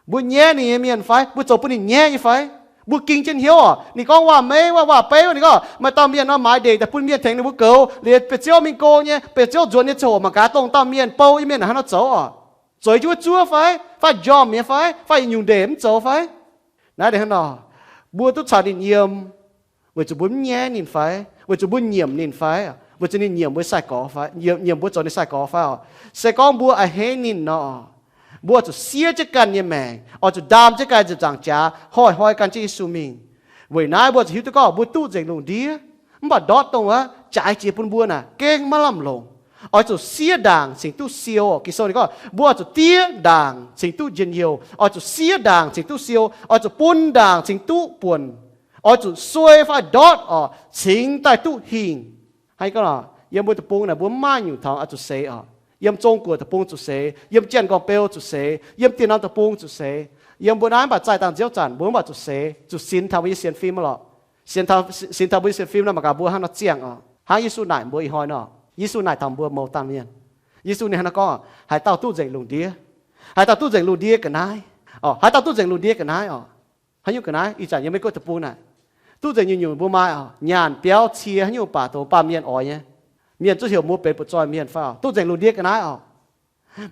Mbuo nyaiv ninh nyei mienh fai? Mbuo zoux bun ninh nyaiv nyei fai? Mbuo ging jienv hnyouv oc. Ninh gorngv waac-meiv, waac, waac-beiv, ninh gorngv maaih dauh mienh nor maaiz ndeic daaih bun mienh tengx ninh mbuo goux, liuz bieqc ziouv mingh go nyei, bieqc ziouv nzuonx nyei ziangh hoc mangc gaax dongh dauh mienh bou nyei mienh naaic hnangv nor zoux oc. Zueiz jienv wuov zuov fai? Fai njormh nyei fai? Fai yietc nyungc ndeic mv zoux fai? Naaiv deix hnangv nor, mbuo duqv caux ninh yiem weic zuqc mbuo mv nyaiv ninh fai? Weic zuqc mbuo nyiemc ninh fai? Weic zuqc ninh nyiemc mbuo sai-gorx fai? Nyiemc, nyiemc mbuo zoux ninh sai-gorx fai oc? Se gorngv mbuo a'hneiv ninh nor, mbuo oix zuqc siev jienv ganh nyei maengc, oix zuqc ndaam jienv ganh nziepc nzaangc jaax, hnoi-hnoi gan jienv Yesu mingh. Weic naaiv mbuo zuqc hiuv duqv gorngv mbuo duqv nzengc lungh ndiev, mv baac ndortv dongh wuov jaaix jiex bun mbuo naaic gengh maiv lamh longc. Oix zuqc siev ndaangc cingx duqv siou. Ging-Sou ninh gorngv mbuo oix zuqc diev ndaangc cingx duqv njien-youh, oix zuqc siev ndaangc cingx duqv siou, oix zuqc bun ndaangc cingx duqv buonc, oix zuqc suei fai ndortv oc, cingx daaih duqv hingh. Hnangv gorngv, yiem mbuo deic-bung naaic mbuo mv maaih nyungc taux oix zuqc seix oc. Yiem Zong-Guoqv deic-bung zuqc seix, yiem Janx-Gorn-Beu zuqc seix, yiem dieh norm deic-bung zuqc seix. Yiem mbuo naaiv mv baac zaih dangh nziouv zanc mbuo mv baac zuqc seix, zuqc sinx taux mbuo nyei sienx fim aqv lorqc. Sinx taux, sinx taux mbuo nyei sienx fim nor, mangc gaax mbuo hnangv nor ziangh oc. Hnangv Yesu naaic mbuo ih hnoi nor, Yesu naaiv taux mbuo mouz dauh mienh. Yesu ninh hnangv nor gorngv, haaix dauh duqv nzengc lungh ndiev, haaix dauh duqv nzengc lungh ndiev ga'naaiv oc. Haaix dauh duqv nzengc lungh ndiev ga'naaiv oc. Haaix nyungc ga'naaiv? Ih zanc yiem Meiv Guoqv deic-bung naaic, duqv nzengc nyungc-nyungc mbuo maaih oc, nyaanh biauv cie haaix nyungc baac dongh baamh mienh oix nyei. Mienh zuqc heuc mbuo benx butv-zoih mienh fai oc, duqv nzengc lungh ndiev ga'naaiv oc.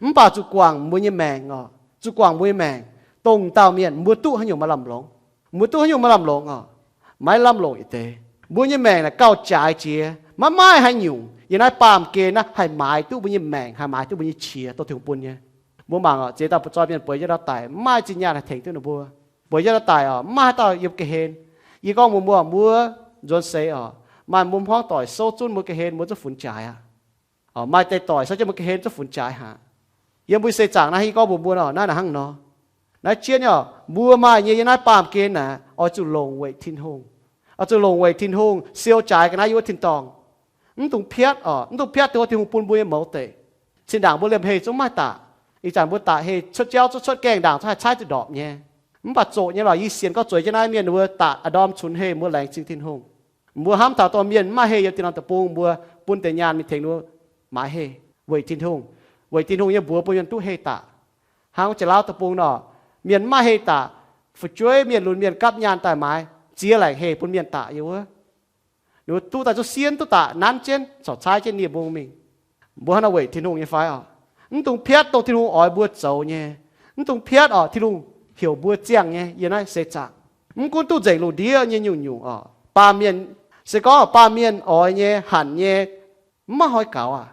Mv baac zuqc guangc mbuo nyei maengc oc, zuqc guangc mbuo nyei maengc. Dongh dauh mienh mbuo duqv haaix nyungc maaih lamh longc? Mbuo duqv haaix nyungc maaih lamh longc oc? Maiv lamh longc yietc deix. Mbuo nyei maengc naaic gauh jaaix jiex, maiv maaih haaix nyungc yiem naaiv baamh gen naaiv haih maaiz duqv mbuo nyei maengc, haih maaiz duqv mbuo nyei qiex, dongh Tin-Hungh bun nyei. Mbuo mangc oc, ziex dauh butv-zoih mienh bueix jienv ndau daic, mv maaih zinh nyaanh haih tengx duqv ninh mbuo. Bueix jienv ndau daic oc, mv maaih haaix dauh yiem ga'hlen. Yie gorngv mbuox mbuo, mbuo nzuonx seix oc, maaih mbuo hmuangv doic souv zunv mbuo ga'hlen, mbuo zuqc funx jaaix aqv. Oc, maaih deix doic souv jienv mbuo ga'hlen zuqc funx jaaix haic. Yiem mbuo seix zaangc naaiv, yie gorngv mbuox mbuo oc, naaiv naaic hnangv nor. Naaiv jienv oc, mbuo maaih nyei yiem naaiv baamh gen naaic, oix zuqc longc weic Tin-Hungh. Oix zuqc longc weic Tin-Hungh siou jaaix ga'naaiv yiem wuov tin-dorngh. Mv dungx piatv oc, mv dungx piatv dongh Tin-Hungh bun mbuo nyei mouz deic. Zinh ndaangc mbuo liemh heh zungv maiv daaih. Ih zanc mbuo daaih heh cuotv jauv, cuotv, cuotv gaengh ndaangc zungv haih caaiv zuqc ndorpc nyei. Mv baac zoqc nyei lorqc, yie sienx gorngv zueiz jienv naaiv mienh ninh mbuo daaih ndorm cunx heh mbuo laengz zingh Tin-Hungh. Mbuo hnamv taux dorh mienh mv maaih heh yiem dieh norm deic-bung, mbuo bun deix nyaanh mingh tengx ninh mbuo maaiz heh. Weic Tin-Hungh, weic Tin-Hungh nyei mbuox bun mienh duqv heh daaih. Hnangv Janx-Lauv Deic-Bung nor, mienh mv maaih heh daaih, fu'jueiv mienh lunx mienh gapv nyaanh daaih maaiz ziex laengc heh bun mienh daaih yiem wuov. Ninh mbuo duqv daaih zuqc sienx duqv daaih nanv jienv corc caaiv jienv nie-mbung mingh. Mbuo hnangv naaiv weic Tin-Hungh nyei fai oc? Mv dungx piatv dongh Tin-Hungh oix mbuo zoux nyei. Mv dungx piatv oc, Tin-Hungh heuc mbuo ziangh nyei yiem naaiv seix zaangc. Mv gunv duqv nzengc lungh ndiev nyei nyungc-nyungc oc, baamh mienh, se gorngv baamh mienh oix nyei, hanc nyei, mv maaih hnoi gaux aqv.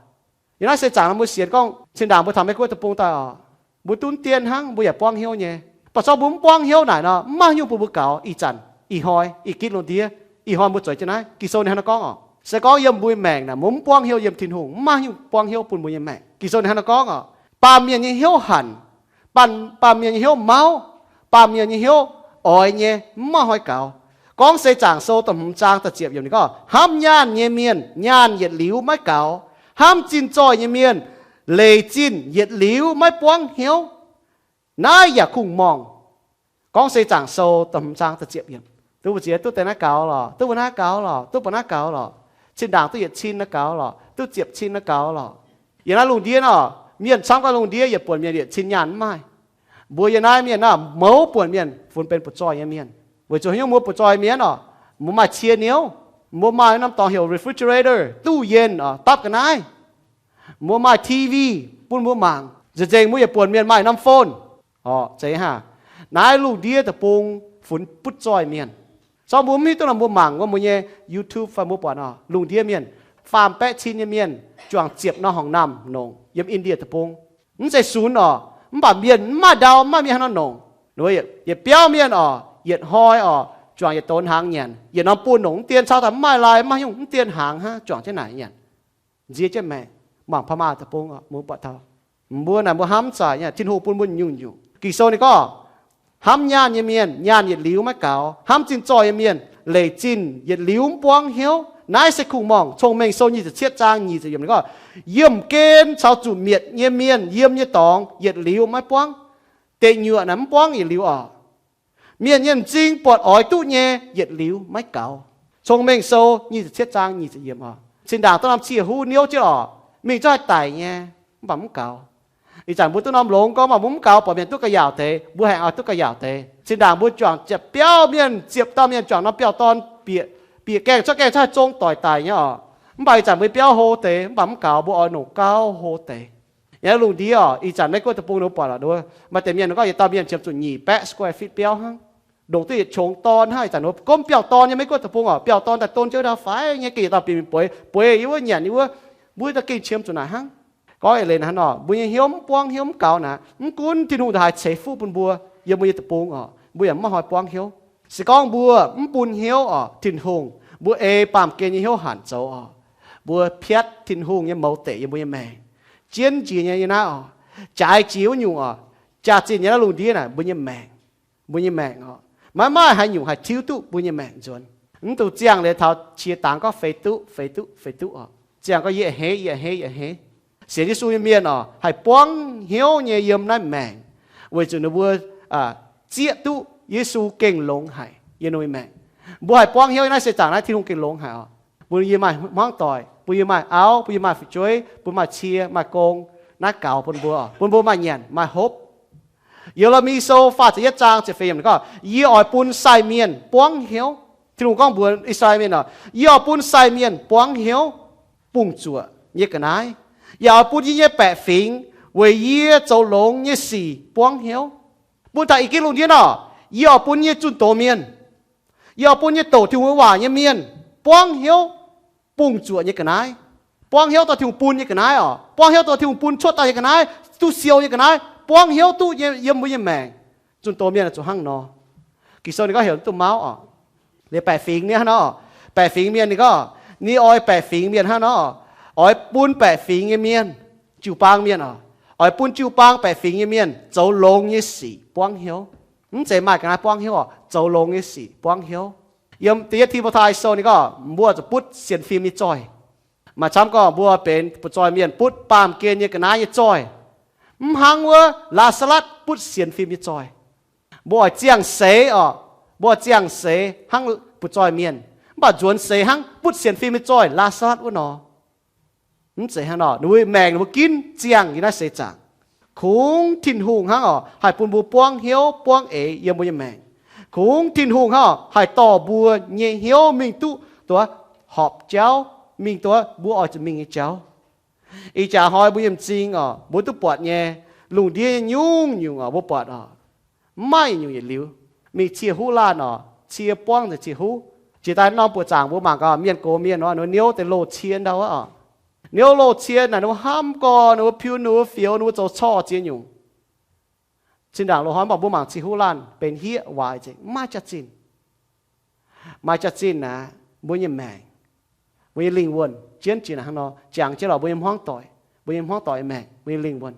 Yiem naaiv seix zaangc nor mbuo sienx gorngv zinh ndaangc mbuo taux Meiv Guoqv deic-bung daaih oc, mbuo duqv dien hnangv, mbuo yaac buangv hnyouv nyei. Mv baac se gorngv mbuo mv buangv hnyouv naaic nor, mv maaih haaix nyungc bun mbuo gaux. Ih zanc, ih hnoi, ih gitv lungh ndiev, ih hnoi mbuo zueiz jienv naaiv. Ging-Sou ninh hnangv naaiv gorngv oc, se gorngv yiem mbuo nyei maengc naaic mbuo mv buangv hnyouv yiem Tin-Hungh, mv maaih haaix nyungc buangv hnyouv bun mbuo nyei maengc. Ging-Sou ninh hnangv naaiv gorngv oc, baamh mienh nyei hnyouv hanc, baamh, baamh mienh nyei hnyouv mauv, baamh mienh nyei hnyouv oix nyei, mv maaih hnoi gaux. Gorngv Seix Zaangc Sou da'hmz zaang da'ziepc yiemc ninh gorngv, hnamv nyaanh nyei mienh nyaanh yietc liuz maiv gaux, hnamv zinh zoih nyei mienh leic zinh yietc liuz maiv buangv hnyouv. Naaiv yaac kungx-morngh. Gorngv Seix Zaangc Sou da'hmz zaang da'ziepc yiemc. Duqv mbu'ziex duqv deix naaiv gaux lorqc, duqv mbuo naaiv gaux lorqc, duqv mbuo naaiv gaux lorqc. Cin-ndaangc duqv yietc cin naaiv gaux lorqc, duqv ziepc cin naaiv gaux lorqc. Yiem naaiv lungh ndiev nor, mienh camv gau lungh ndiev yietc buonc mienh yietc cin nyaanh mv maaih. Mbuo yiem naaiv mienh nor, mouz buonc mienh funx benx butv-zoih nyei mienh. Weic zuqc haaix nyungc mbuo butv-zoih mienh oc, mbuo maaih cie niouv, mbuo maaih norm dorngx heuc refrigerator, ตู้เย็น oc, dapv ga'naaiv. Mbuo maaih T V bun mbuo mangc. Nzengc-nzengc mbuo yietc buonc mienh maaih norm phone. Oc, zeiz hnangv. Naaiv lungh ndiev deic-bung funx butv-zoih mienh. Se gorngv mbuo mv hiuv duqv nor mbuo mangc wuov mbuo nyei YouTube fai mbuo buatc oc, lungh ndiev mienh, faam baeqv cin nyei mienh juangc ziepc norm horngc naamh nongc yiem India deic-bung. Mv zeiz sunx oc, mv baac mienh mv maaih ndau, mv maaih mienh haaix nor nongc. Yietc biauv mienh oc, yietc hnoi oc, juangc yietc donx hnaangx nyanc, yietc norm buoz nongc mv dien caux daaih mv maaih lai, mv maaih haaix nyungc, mv dien hnaangx hnangv, juangc jienv naaic nyanc. Nzie jienv maengc, mangc พม่า deic-bung oc, mbuo buatc taux. Mbuo naaic mbuo hnamv zaaic nyei, Tin-Hungh bun mbuo nyungc-nyungc. Ging-Sou ninh gorngv, hnamv nyaanh nyei mienh nyaanh yietc liuz maiv gaux, hnamv zinh zoih nyei mienh leic zinh yietc liuz mv buangv hnyouv. Naaiv se kungx-morngh. Cong-Mengh Sou nyic ziepc cietv zaang nyic ziepc yiemc ninh gorngv, yiemh gen caux zuqc mietc nyei mienh yiem nyei dorngx yietc liuz maiv buangv. Deic nyuoqc naaic mv buangv yietc liuz oc. Mienh nyei m'zing buatc oix duqv nyei yietc liuz maiv gaux. Cong-Mengh Sou nyic ziepc cietv zaang nyic ziepc yiemc oc. Zinh ndaangc duqv norm cie huv niouv jienv oc, mingh zungv haih daic nyei, mv baac mv gaux. Ih zanc mbuo duqv norm longx gorngv mv baac mbuo mv gaux, buatc mienh duqv ga'yaauc deix, mbuo haengx oix duqv ga'yaauc deix. Zinh ndaangc mbuo juangc ziepc biauv mienh, ziepc dauh mienh juangc norm biauv-dorn, bieqc, bieqc gaengh cuotv gaengh cuotv haih zong doic daic nyei oc. Mv baac ih zanc mbuo biauv hlo deix, mv baac mv gaux, mbuo oix nongc gauh hlo deix. Yiem lungh ndiev oc, ih zanc Meiv Guoqv deic-bung ninh mbuo buatc lorqc, maaih deix mienh gorngv yietc dauh mienh qiemx zuqc nyic baeqv square feet biauv hnangv. Nongc duqv yietc qongx dorn hnangv. Ih zanc ninh mbuo gomv biauv-dorn nyei, Meiv Guoqv deic-bung oc, biauv-dorn daaih don jienv wuov dauh faix nyei, gengh yietc dauh bieqc mingh bueix, bueix yiem wuov nyanc yiem wuov, mbuo daaih gengh qiemx zuqc naaic hnangv. Gorngv eix leiz hnangv nor, mbuo nyei hnyouv mv buangv, hnyouv mv gaux naaic, mv gunv Tin-Hungh haiz ceix fuqv bun mbuo yiem mbuo nyei deic-bung oc, mbuo yaac mv maaih hnoi buangv hnyouv. Se gorngv mbuo mv bun hnyouv oc, Tin-Hungh, mbuo ei baamh gen nyei hnyouv hanc zoux oc, mbuo piatv Tin-Hungh nyei mouz deic yiem mbuo nyei maengc. Jienv jiex nyei yiem naaiv oc, jaaix jiex wuov nyungc oc, jaax-zinh nyei naaiv lungh ndiev naaic mbuo nyei maengc, mbuo nyei maengc oc, maiv maaih haaix nyungc haih tiuv duqv mbuo nyei maengc nzuonx. Mv dungx ziangh liuz taux qiex dangx gorngv feix duqv, feix duqv, feix duqv oc. Ziangh gorngv yie a'hneiv, yie a'hneiv, yie a'hneiv. Sienx Yesu nyei mienh oc, haih buangv hnyouv nyei yiem naaiv maengc, weic zuqc ninh mbuo zieqv duqv Yesu gengh longx haic yiem ninh mbuo nyei maengc. Mbuo haih buangv hnyouv naaiv se zaangc naaiv Tin-Hungh gengh longx haic oc. Bun yie maaih hmuangv doic, bun yie maaih auv, bun yie maaih fu'jueiv, bun maaih cie, maaih gong, naaiv gaux bun mbuo, bun mbuo maaih nyanc, maaih hopv. Ye^le^mi Sou faah ziepc yietv zaang ziepc feix yiemc gorngv, yie oix bun sai mienh buangv hnyouv. Tin-Hungh gorngv mbuox I^saa^laa^en Mienh oc, yie oix bun sai mienh buangv hnyouv, bungx zuoqc nyei ga'naaiv, yaac oix bun yie nyei baeqc fingx weic yie zoux longx nyei sic buangv hnyouv. Bun taux ih gitv lungh ndiev nor, yie oix bun yie zunh doz mienh, yie oix bun yie douc Tin-Hungh waac nyei mienh buangv hnyouv, bungx zuoqc nyei ga'naaiv, buangv hnyouv dorh Tin-Hungh bun nyei ga'naaiv oc, buangv hnyouv dorh Tin-Hungh bun cuotv daaih nyei ga'naaiv, duqv siou nyei ga'naaiv, buangv hnyouv duqv yiem mbuo nyei maengc, zunh doz mienh zuqc hnangv nor. Ging-Sou ninh gorngv heuc duqv mauv oc. Liuz baeqc fingx ninh hnangv nor, baeqc fingx mienh ninh gorngv, ninh oix baeqc fingx mienh hnangv nor, oix bun baeqc fingx nyei mienh, jiu-baang mienh oc, oix bun jiu-baang baeqc fingx nyei mienh zoux longx nyei sic buangv hnyouv. Mv zeiz maaih ga'naaiv buangv hnyouv oc, zoux longx nyei sic buangv hnyouv. Yiem da'yietv Ti^mo^tai Sou ninh gorngv mbuo zuqc butv sienx fim nyei zoih. Maaih camv gorngv mbuo benx butv-zoih mienh butv baamh gen nyei ga'naaiv nyei zoih. Mv hnangv wuov Laa^saa^latv butv sienx fim nyei zoih. Mbuo oix ziangh seix oc, mbuo oix ziangh seix hnangv butv-zoih mienh, mv baac nzuonx seix hnangv butv sienx fim nyei zoih Laa^saa^latv wuov nor. Mv zeiz hnangv nor, ninh mbuo maengc ninh mbuo ginv ziangh yiem naaiv seix zaangc. Kungx Tin-Hungh hnangv oc, haih bun mbuo buangv hnyouv buangv eix yiem mbuo nyei maengc. Kungx Tin-Hungh hnangv oc, haih dorh mbuo nyei hnyouv mingh duqv duqv horpc jauv, mingh duqv mbuo oix zuqc mingh nyei jauv. Ih jaax hnoi mbuo yiem m'zing oc, mbuo duqv buatc nyei, lungh ndiev nyungc-nyungc oc, mbuo buatc oc, mv maaih nyungc yietc liuz, mingh cie huv laanh oc, cie buangv nzengc cie huv. Jiex daaih norm buoqc zaangc mbuo mangc gaax, mienh gox mienh nor, ninh mbuo niouv deix loz-cie ndau aqv oc. Niouv loz-cie naaic ninh mbuo hnamv gorx, ninh mbuo piu, ninh mbuo fioux, ninh mbuo zoux corc ziex nyungc. Zinh ndaangc loz-hnoi mv baac mbuo mangc cie huv laanh benx hieqv waaic nzengc, mv maaih jaax-zinh. Maaih jaax-zinh naaic, mbuo nyei maengc, mbuo nyei lingh wuonh jienv jiex naaic hnangv nor, jangx jienv lorz mbuo nyei hmuangv doic, mbuo nyei hmuangv doic nyei maengc, mbuo nyei lingh wuonh.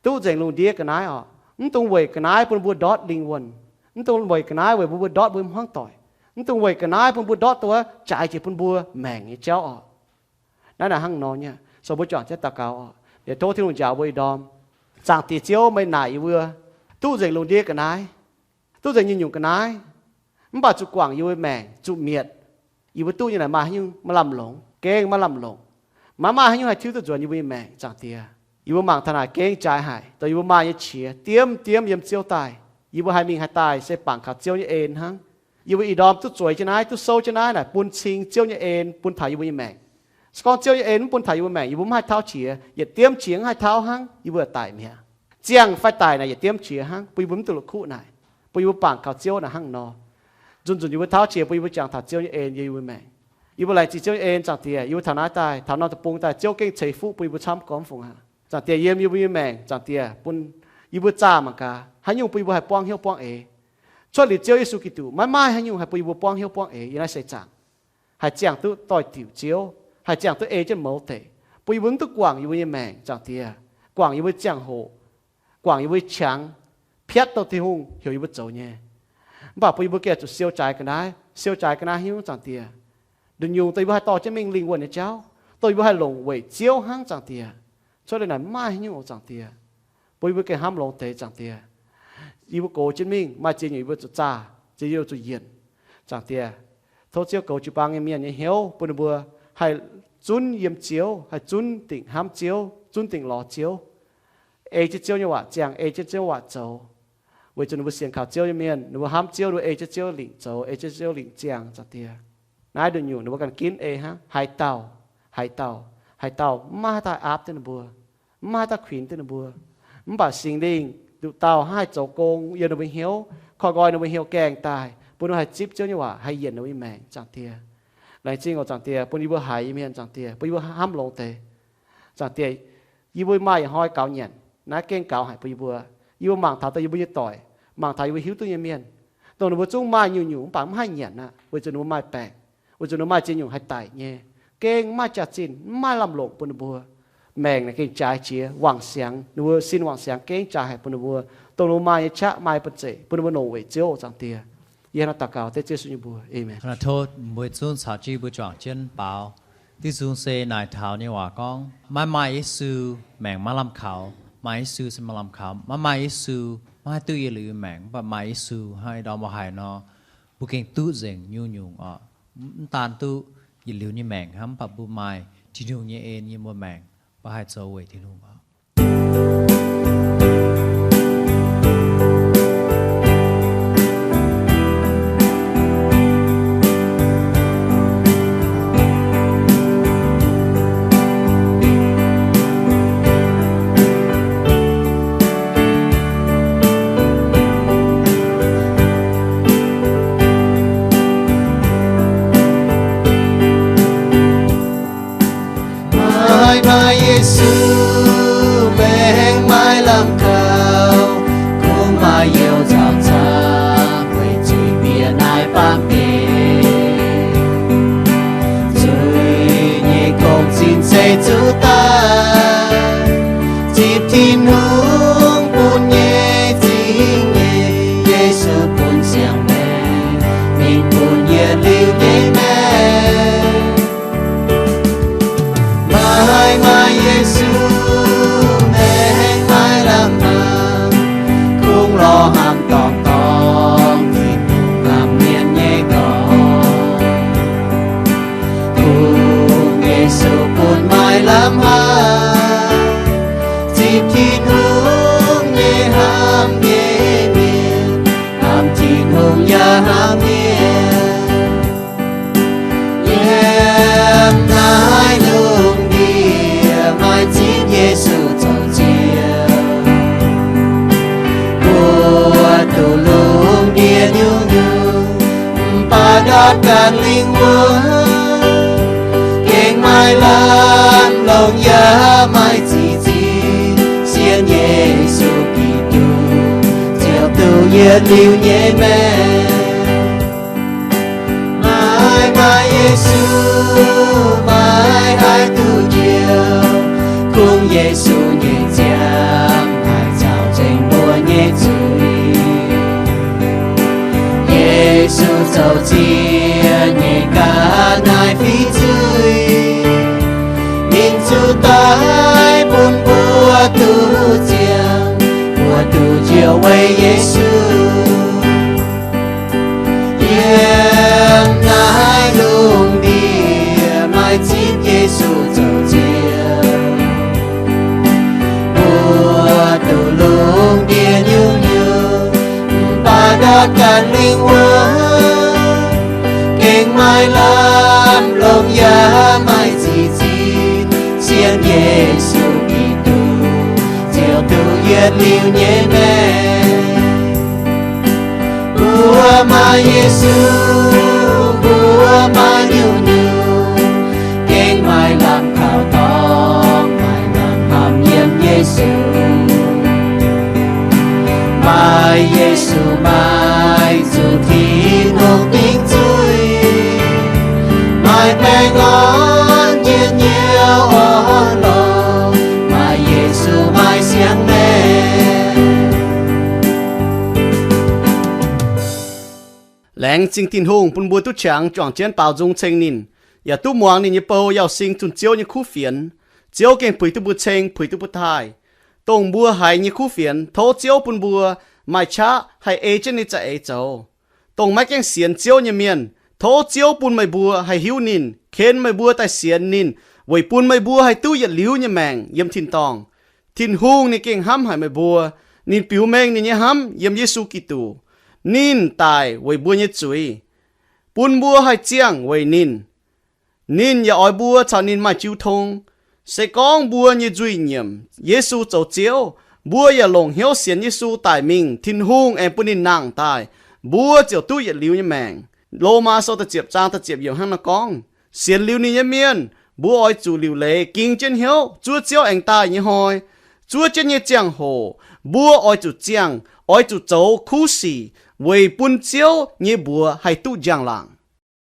Duqv nzengc lungh ndiev ga'naaiv oc, mv dungx weic ga'naaiv bun mbuo ndortv lingh wuonh. Mv dungx weic ga'naaiv weic mbuo mbuo ndortv mbuo nyei hmuangv doic. Mv dungx weic ga'naaiv bun mbuo ndortv duqv jaaix jiex bun mbuo maengc nyei jauv oc. Naaiv naaic hnangv nor nyei, so mbuo juangc jienv daux gaux oc. Liuz tov Tin-Hungh njaaux mbuo ih ndorm. Zaangc Diex Ziouv, meih naaic yie mbuo duqv nzengc lungh ndiev ga'naaiv, duqv nzengc nyungc-nyungc ga'naaiv, mv baac zuqc guangc yie mbuo maengc zuqc mietc. Yie mbuo duqv nyei naaic maaih haaix nyungc maiv lamh longc, gengh maiv lamh longc. Maiv maaih haaix nyungc haih tiuv duqv nzuonx yie mbuo nyei maengc, Zaangc Diex. Yie mbuo mangc taux naaic gengh jaaix haic, dongh yie mbuo maaih nyei qiex diemv diemv yiem Ziouv daaih. Yie mbuo haih mingh haih daaih se bangc kaux Ziouv nyei en hnangv. Yie mbuo ih ndorm duqv zueiz jienv naaiv, duqv souv jienv naaiv naaic bun cing Ziouv nyei en bun taux yie mbuo nyei maengc. Se gorngv Ziouv nyei en mv bun taux yie mbuo maengc, yie mbuo mv haih tauv qiex, yietc diemv qiex mv haih tauv hnangv, yie mbuo daic mi'aqv. Ziangh fai daic naaic yietc diemv qiex hnangv, bun yie mbuo mv duqv la'kuqv naaic, bun yie mbuo bangc kaux Ziouv naaic hnangv nor. Nzunc nzunc yie mbuo tauv qiex bun yie mbuo jangx taux Ziouv nyei en yiem yie mbuo maengc. Yie mbuo laengz zingh Ziouv nyei en, Zaangc Diex. Yie mbuo taux naaiv daaih, taux norm deic-bung daaih, Ziouv gengh ceix fuqv bun yie mbuo camv gormx fungx aqv. Zaangc Diex, yiem yie mbuo nyei maengc, Zaangc Diex, bun yie mbuo zaah mangc gaax haaix nyungc bun yie mbuo haih buangv hnyouv buangv eix. Cuotv liuz Ziouv Yesu Giduc, maiv maaih haaix nyungc haih bun yie mbuo buangv hnyouv buangv eix yiem naaiv seix zaangc. Haih ziangh duqv doix-diuc Ziouv, haih ziangh duqv ei jienv mouz deic, bun yie mbuo mv duqv guangc yie mbuo nyei maengc, Zaangc Diex, guangc yie mbuo nyei ziangh hoc, guangc yie mbuo nyei qangx, piatv dongh Tin-Hungh heuc yie mbuo zoux nyei. Mv baac bun yie mbuo gengh zuqc siou jaaix ga'naaiv, siou jaaix ga'naaiv haaix nyungc, Zaangc Diex. Nduqc nyungc dongh yie mbuo haih dorh jienv mingh lingh wuonh nyei jauv, dongh yie mbuo haih longc weic Ziouv hnangv, Zaangc Diex. Cuotv liuz naaic mv maaih haaix nyungc oc, Zaangc Diex. Bun yie mbuo gengh hnamv longx deix, Zaangc Diex. Yie mbuo gox jienv mingh, maaih ziex nyungc yie mbuo zuqc zaah, ziex nyungc zuqc yienc, Zaangc Diex. Tov Ziouv goux jiu-baang nyei mienh nyei hnyouv bun ninh mbuo haih zunv yiem Ziouv, haih zunv dingc hnamv Ziouv, zunv dingc lorz Ziouv. Ei jienv Ziouv nyei waac ziangh, ei jienv Ziouv waac zoux. Weic zuqc ninh mbuo sienx kaux Ziouv nyei mienh, ninh mbuo hnamv Ziouv, ninh mbuo ei jienv Ziouv lingc zoux, ei jienv Ziouv lingc ziangh, Zaangc Diex. Naaiv nduqc nyungc ninh mbuo ganh ginv ei hnangv, haaix dauh, haaix dauh, haaix dauh mv maaih haaix dauh aapv duqv ninh mbuo, mv maaih haaix dauh kuinx duqv ninh mbuo. Mv baac Singx Lingh nduqc dauh hnangv haih zoux gong yiem ninh mbuo hnyouv, korv nqoi ninh mbuo hnyouv gaengh daaih, bun ninh mbuo haih zipv Ziouv nyei waac, haih yienc ninh mbuo nyei maengc, Zaangc Diex. Laengz zingh oc, Zaangc Diex, bun yie mbuo haiz nyei mienh, Zaangc Diex, bun yie mbuo hnamv longx deix, Zaangc Diex. Yie mbuo maaih yietc hnoi gaux nyanc, naaiv gengh gaux haic bun yie mbuo. Yie mbuo mangc taux dongh yie mbuo nyei doic, mangc taux yie mbuo hiuv duqv nyei mienh, dongh ninh mbuo zungv maaih nyungc-nyungc mv baac mv haih nyanc aqv, weic zuqc ninh mbuo maaih baengc, weic zuqc ninh mbuo maaih ziex nyungc haih daic nyei. Gengh mv maaih jaax-zinh, mv maaih lamh longc bun ninh mbuo. Maengc naaic gengh jaaix jiex, wangc siangx, ninh mbuo sin wangc siangx gengh jaaix haic bun ninh mbuo, dongh ninh mbuo maaih nyei qaqv maaih bun zeic bun ninh mbuo longc weic Ziouv, Zaangc Diex. Yie hnangv naaiv daux gaux dengv Ziouv Yesu nyei mbuox. Aamen. Tov mbuo zungv caux jienv mbuo juangc jienv baaux. Diuh nzung se naaic taux nyei waac gorngv, maiv maaih Yesu, maengc maiv lamh kaux. Maaih Yesu se maaih lamh kaux. Maiv maaih Yesu, maiv haih duqv yietc liuz maengc. Mv baac maaih Yesu hnangv ih ndorm mbuo haiz nor, mbuo gengh duqv nzengc nyungc-nyungc oc. Mv daan duqv yietc liuz nyei maengc hnangv, mv baac mbuo maaih Tin-Hungh nyei en yiem mbuo maengc, mbuo haih zoux weic Tin-Hungh oc. Maaih, maaih Yesu, hnamv mienh. Yiem naaiv lungh ndiev maaih zipv Yesu zoux Ziouv. Mbuo duqv lungh ndiev nyungc-nyungc, mv baac ndortv ganh lingh wuonh, gengh maaih lamh longc yaac maaih zipv zinh, sienx Yesu Giduc, Ziouv duqv yietc liuz nyei maengc. Maaih, maaih Yesu, maiv haih duqv njoux, kungx Yesu nyei ziangh haih caux zengc mbuo nyei zuiz. Yesu zoux ziex nyei ga'naaiv fih zuiz, ninh zuqc daic bun mbuo duqv ziangh, mbuo duqv njoux weic Yesu. Yiem naaiv lungh ndiev maaih zipv Yesu zoux Ziouv. Mbuo duqv lungh ndiev nyungc-nyungc, mv baac ndortv ganh lingh wuonh, gengh maaih lamh longc yaac maaih zipv zinh, sienx Yesu Giduc, Ziouv duqv yietc liuz nyei maengc. Mbuo maaih Yesu, mbuo maaih nyungc-nyungc, gengh maaih lamh kaux dorngx, maaih lamh hnamv yiem Yesu. Maaih Yesu maaih zuqc Tin-Hungh dingc zuiz, maaih baengh orn njien-youh orn-lorqc, maaih Yesu maaih siang-maengc. Laengz zingh Tin-Hungh bun mbuo duqv qangx juangc jienv baaux nzung ceng ninh, yaac duqv muangx ninh nyei bou Yauz Sing zunh Ziouv nyei kuv fienx. Ziouv gengh puix duqv mbuo ceng, puix duqv mbuo taaih. Dongh mbuo haiz nyei kuv fienx, tov Ziouv bun mbuo maaih qaqv haih ei jienv ninh za'eix zoux. Dongh maiv gaengh sienx Ziouv nyei mienh, tov Ziouv bun meih mbuo haih hiuv ninh, ken meih mbuo daaih sienx ninh, weic bun meih mbuo haih duqv yietc liuz nyei maengc yiem tin-dorngh. Tin-Hungh ninh gengh hnamv haic meih mbuo. Ninh biux mengh ninh nyei hnamv yiem Yesu Giduc. Ninh daic weic mbuo nyei zuiz, bun mbuo haih ziangh weic ninh. Ninh yaac oix mbuo caux ninh maaih jiu tong. Se gorngv mbuo nyei nzuih nyiemc Yesu zoux Ziouv, mbuo yaac longc hnyouv sienx Yesu daic mingh, Tin-Hungh aengx bun ninh nangh daaih, mbuo ziouc duqv yietc liuz nyei maengc. Lomaa Sou da'ziepc zaang da'ziepc yiemc hnangv naaiv gorngv, sienx liuz ninh nyei mienh, mbuo oix zuqc liuc leiz ging jienv hnyouv zuov Ziouv aengx daaih nyei hnoi. Zuov jienv nyei ziangh hoc, mbuo oix zuqc ziangh, oix zuqc zoux kuv sic weic bun Ziouv nyei mbuox haih duqv njang-laangc.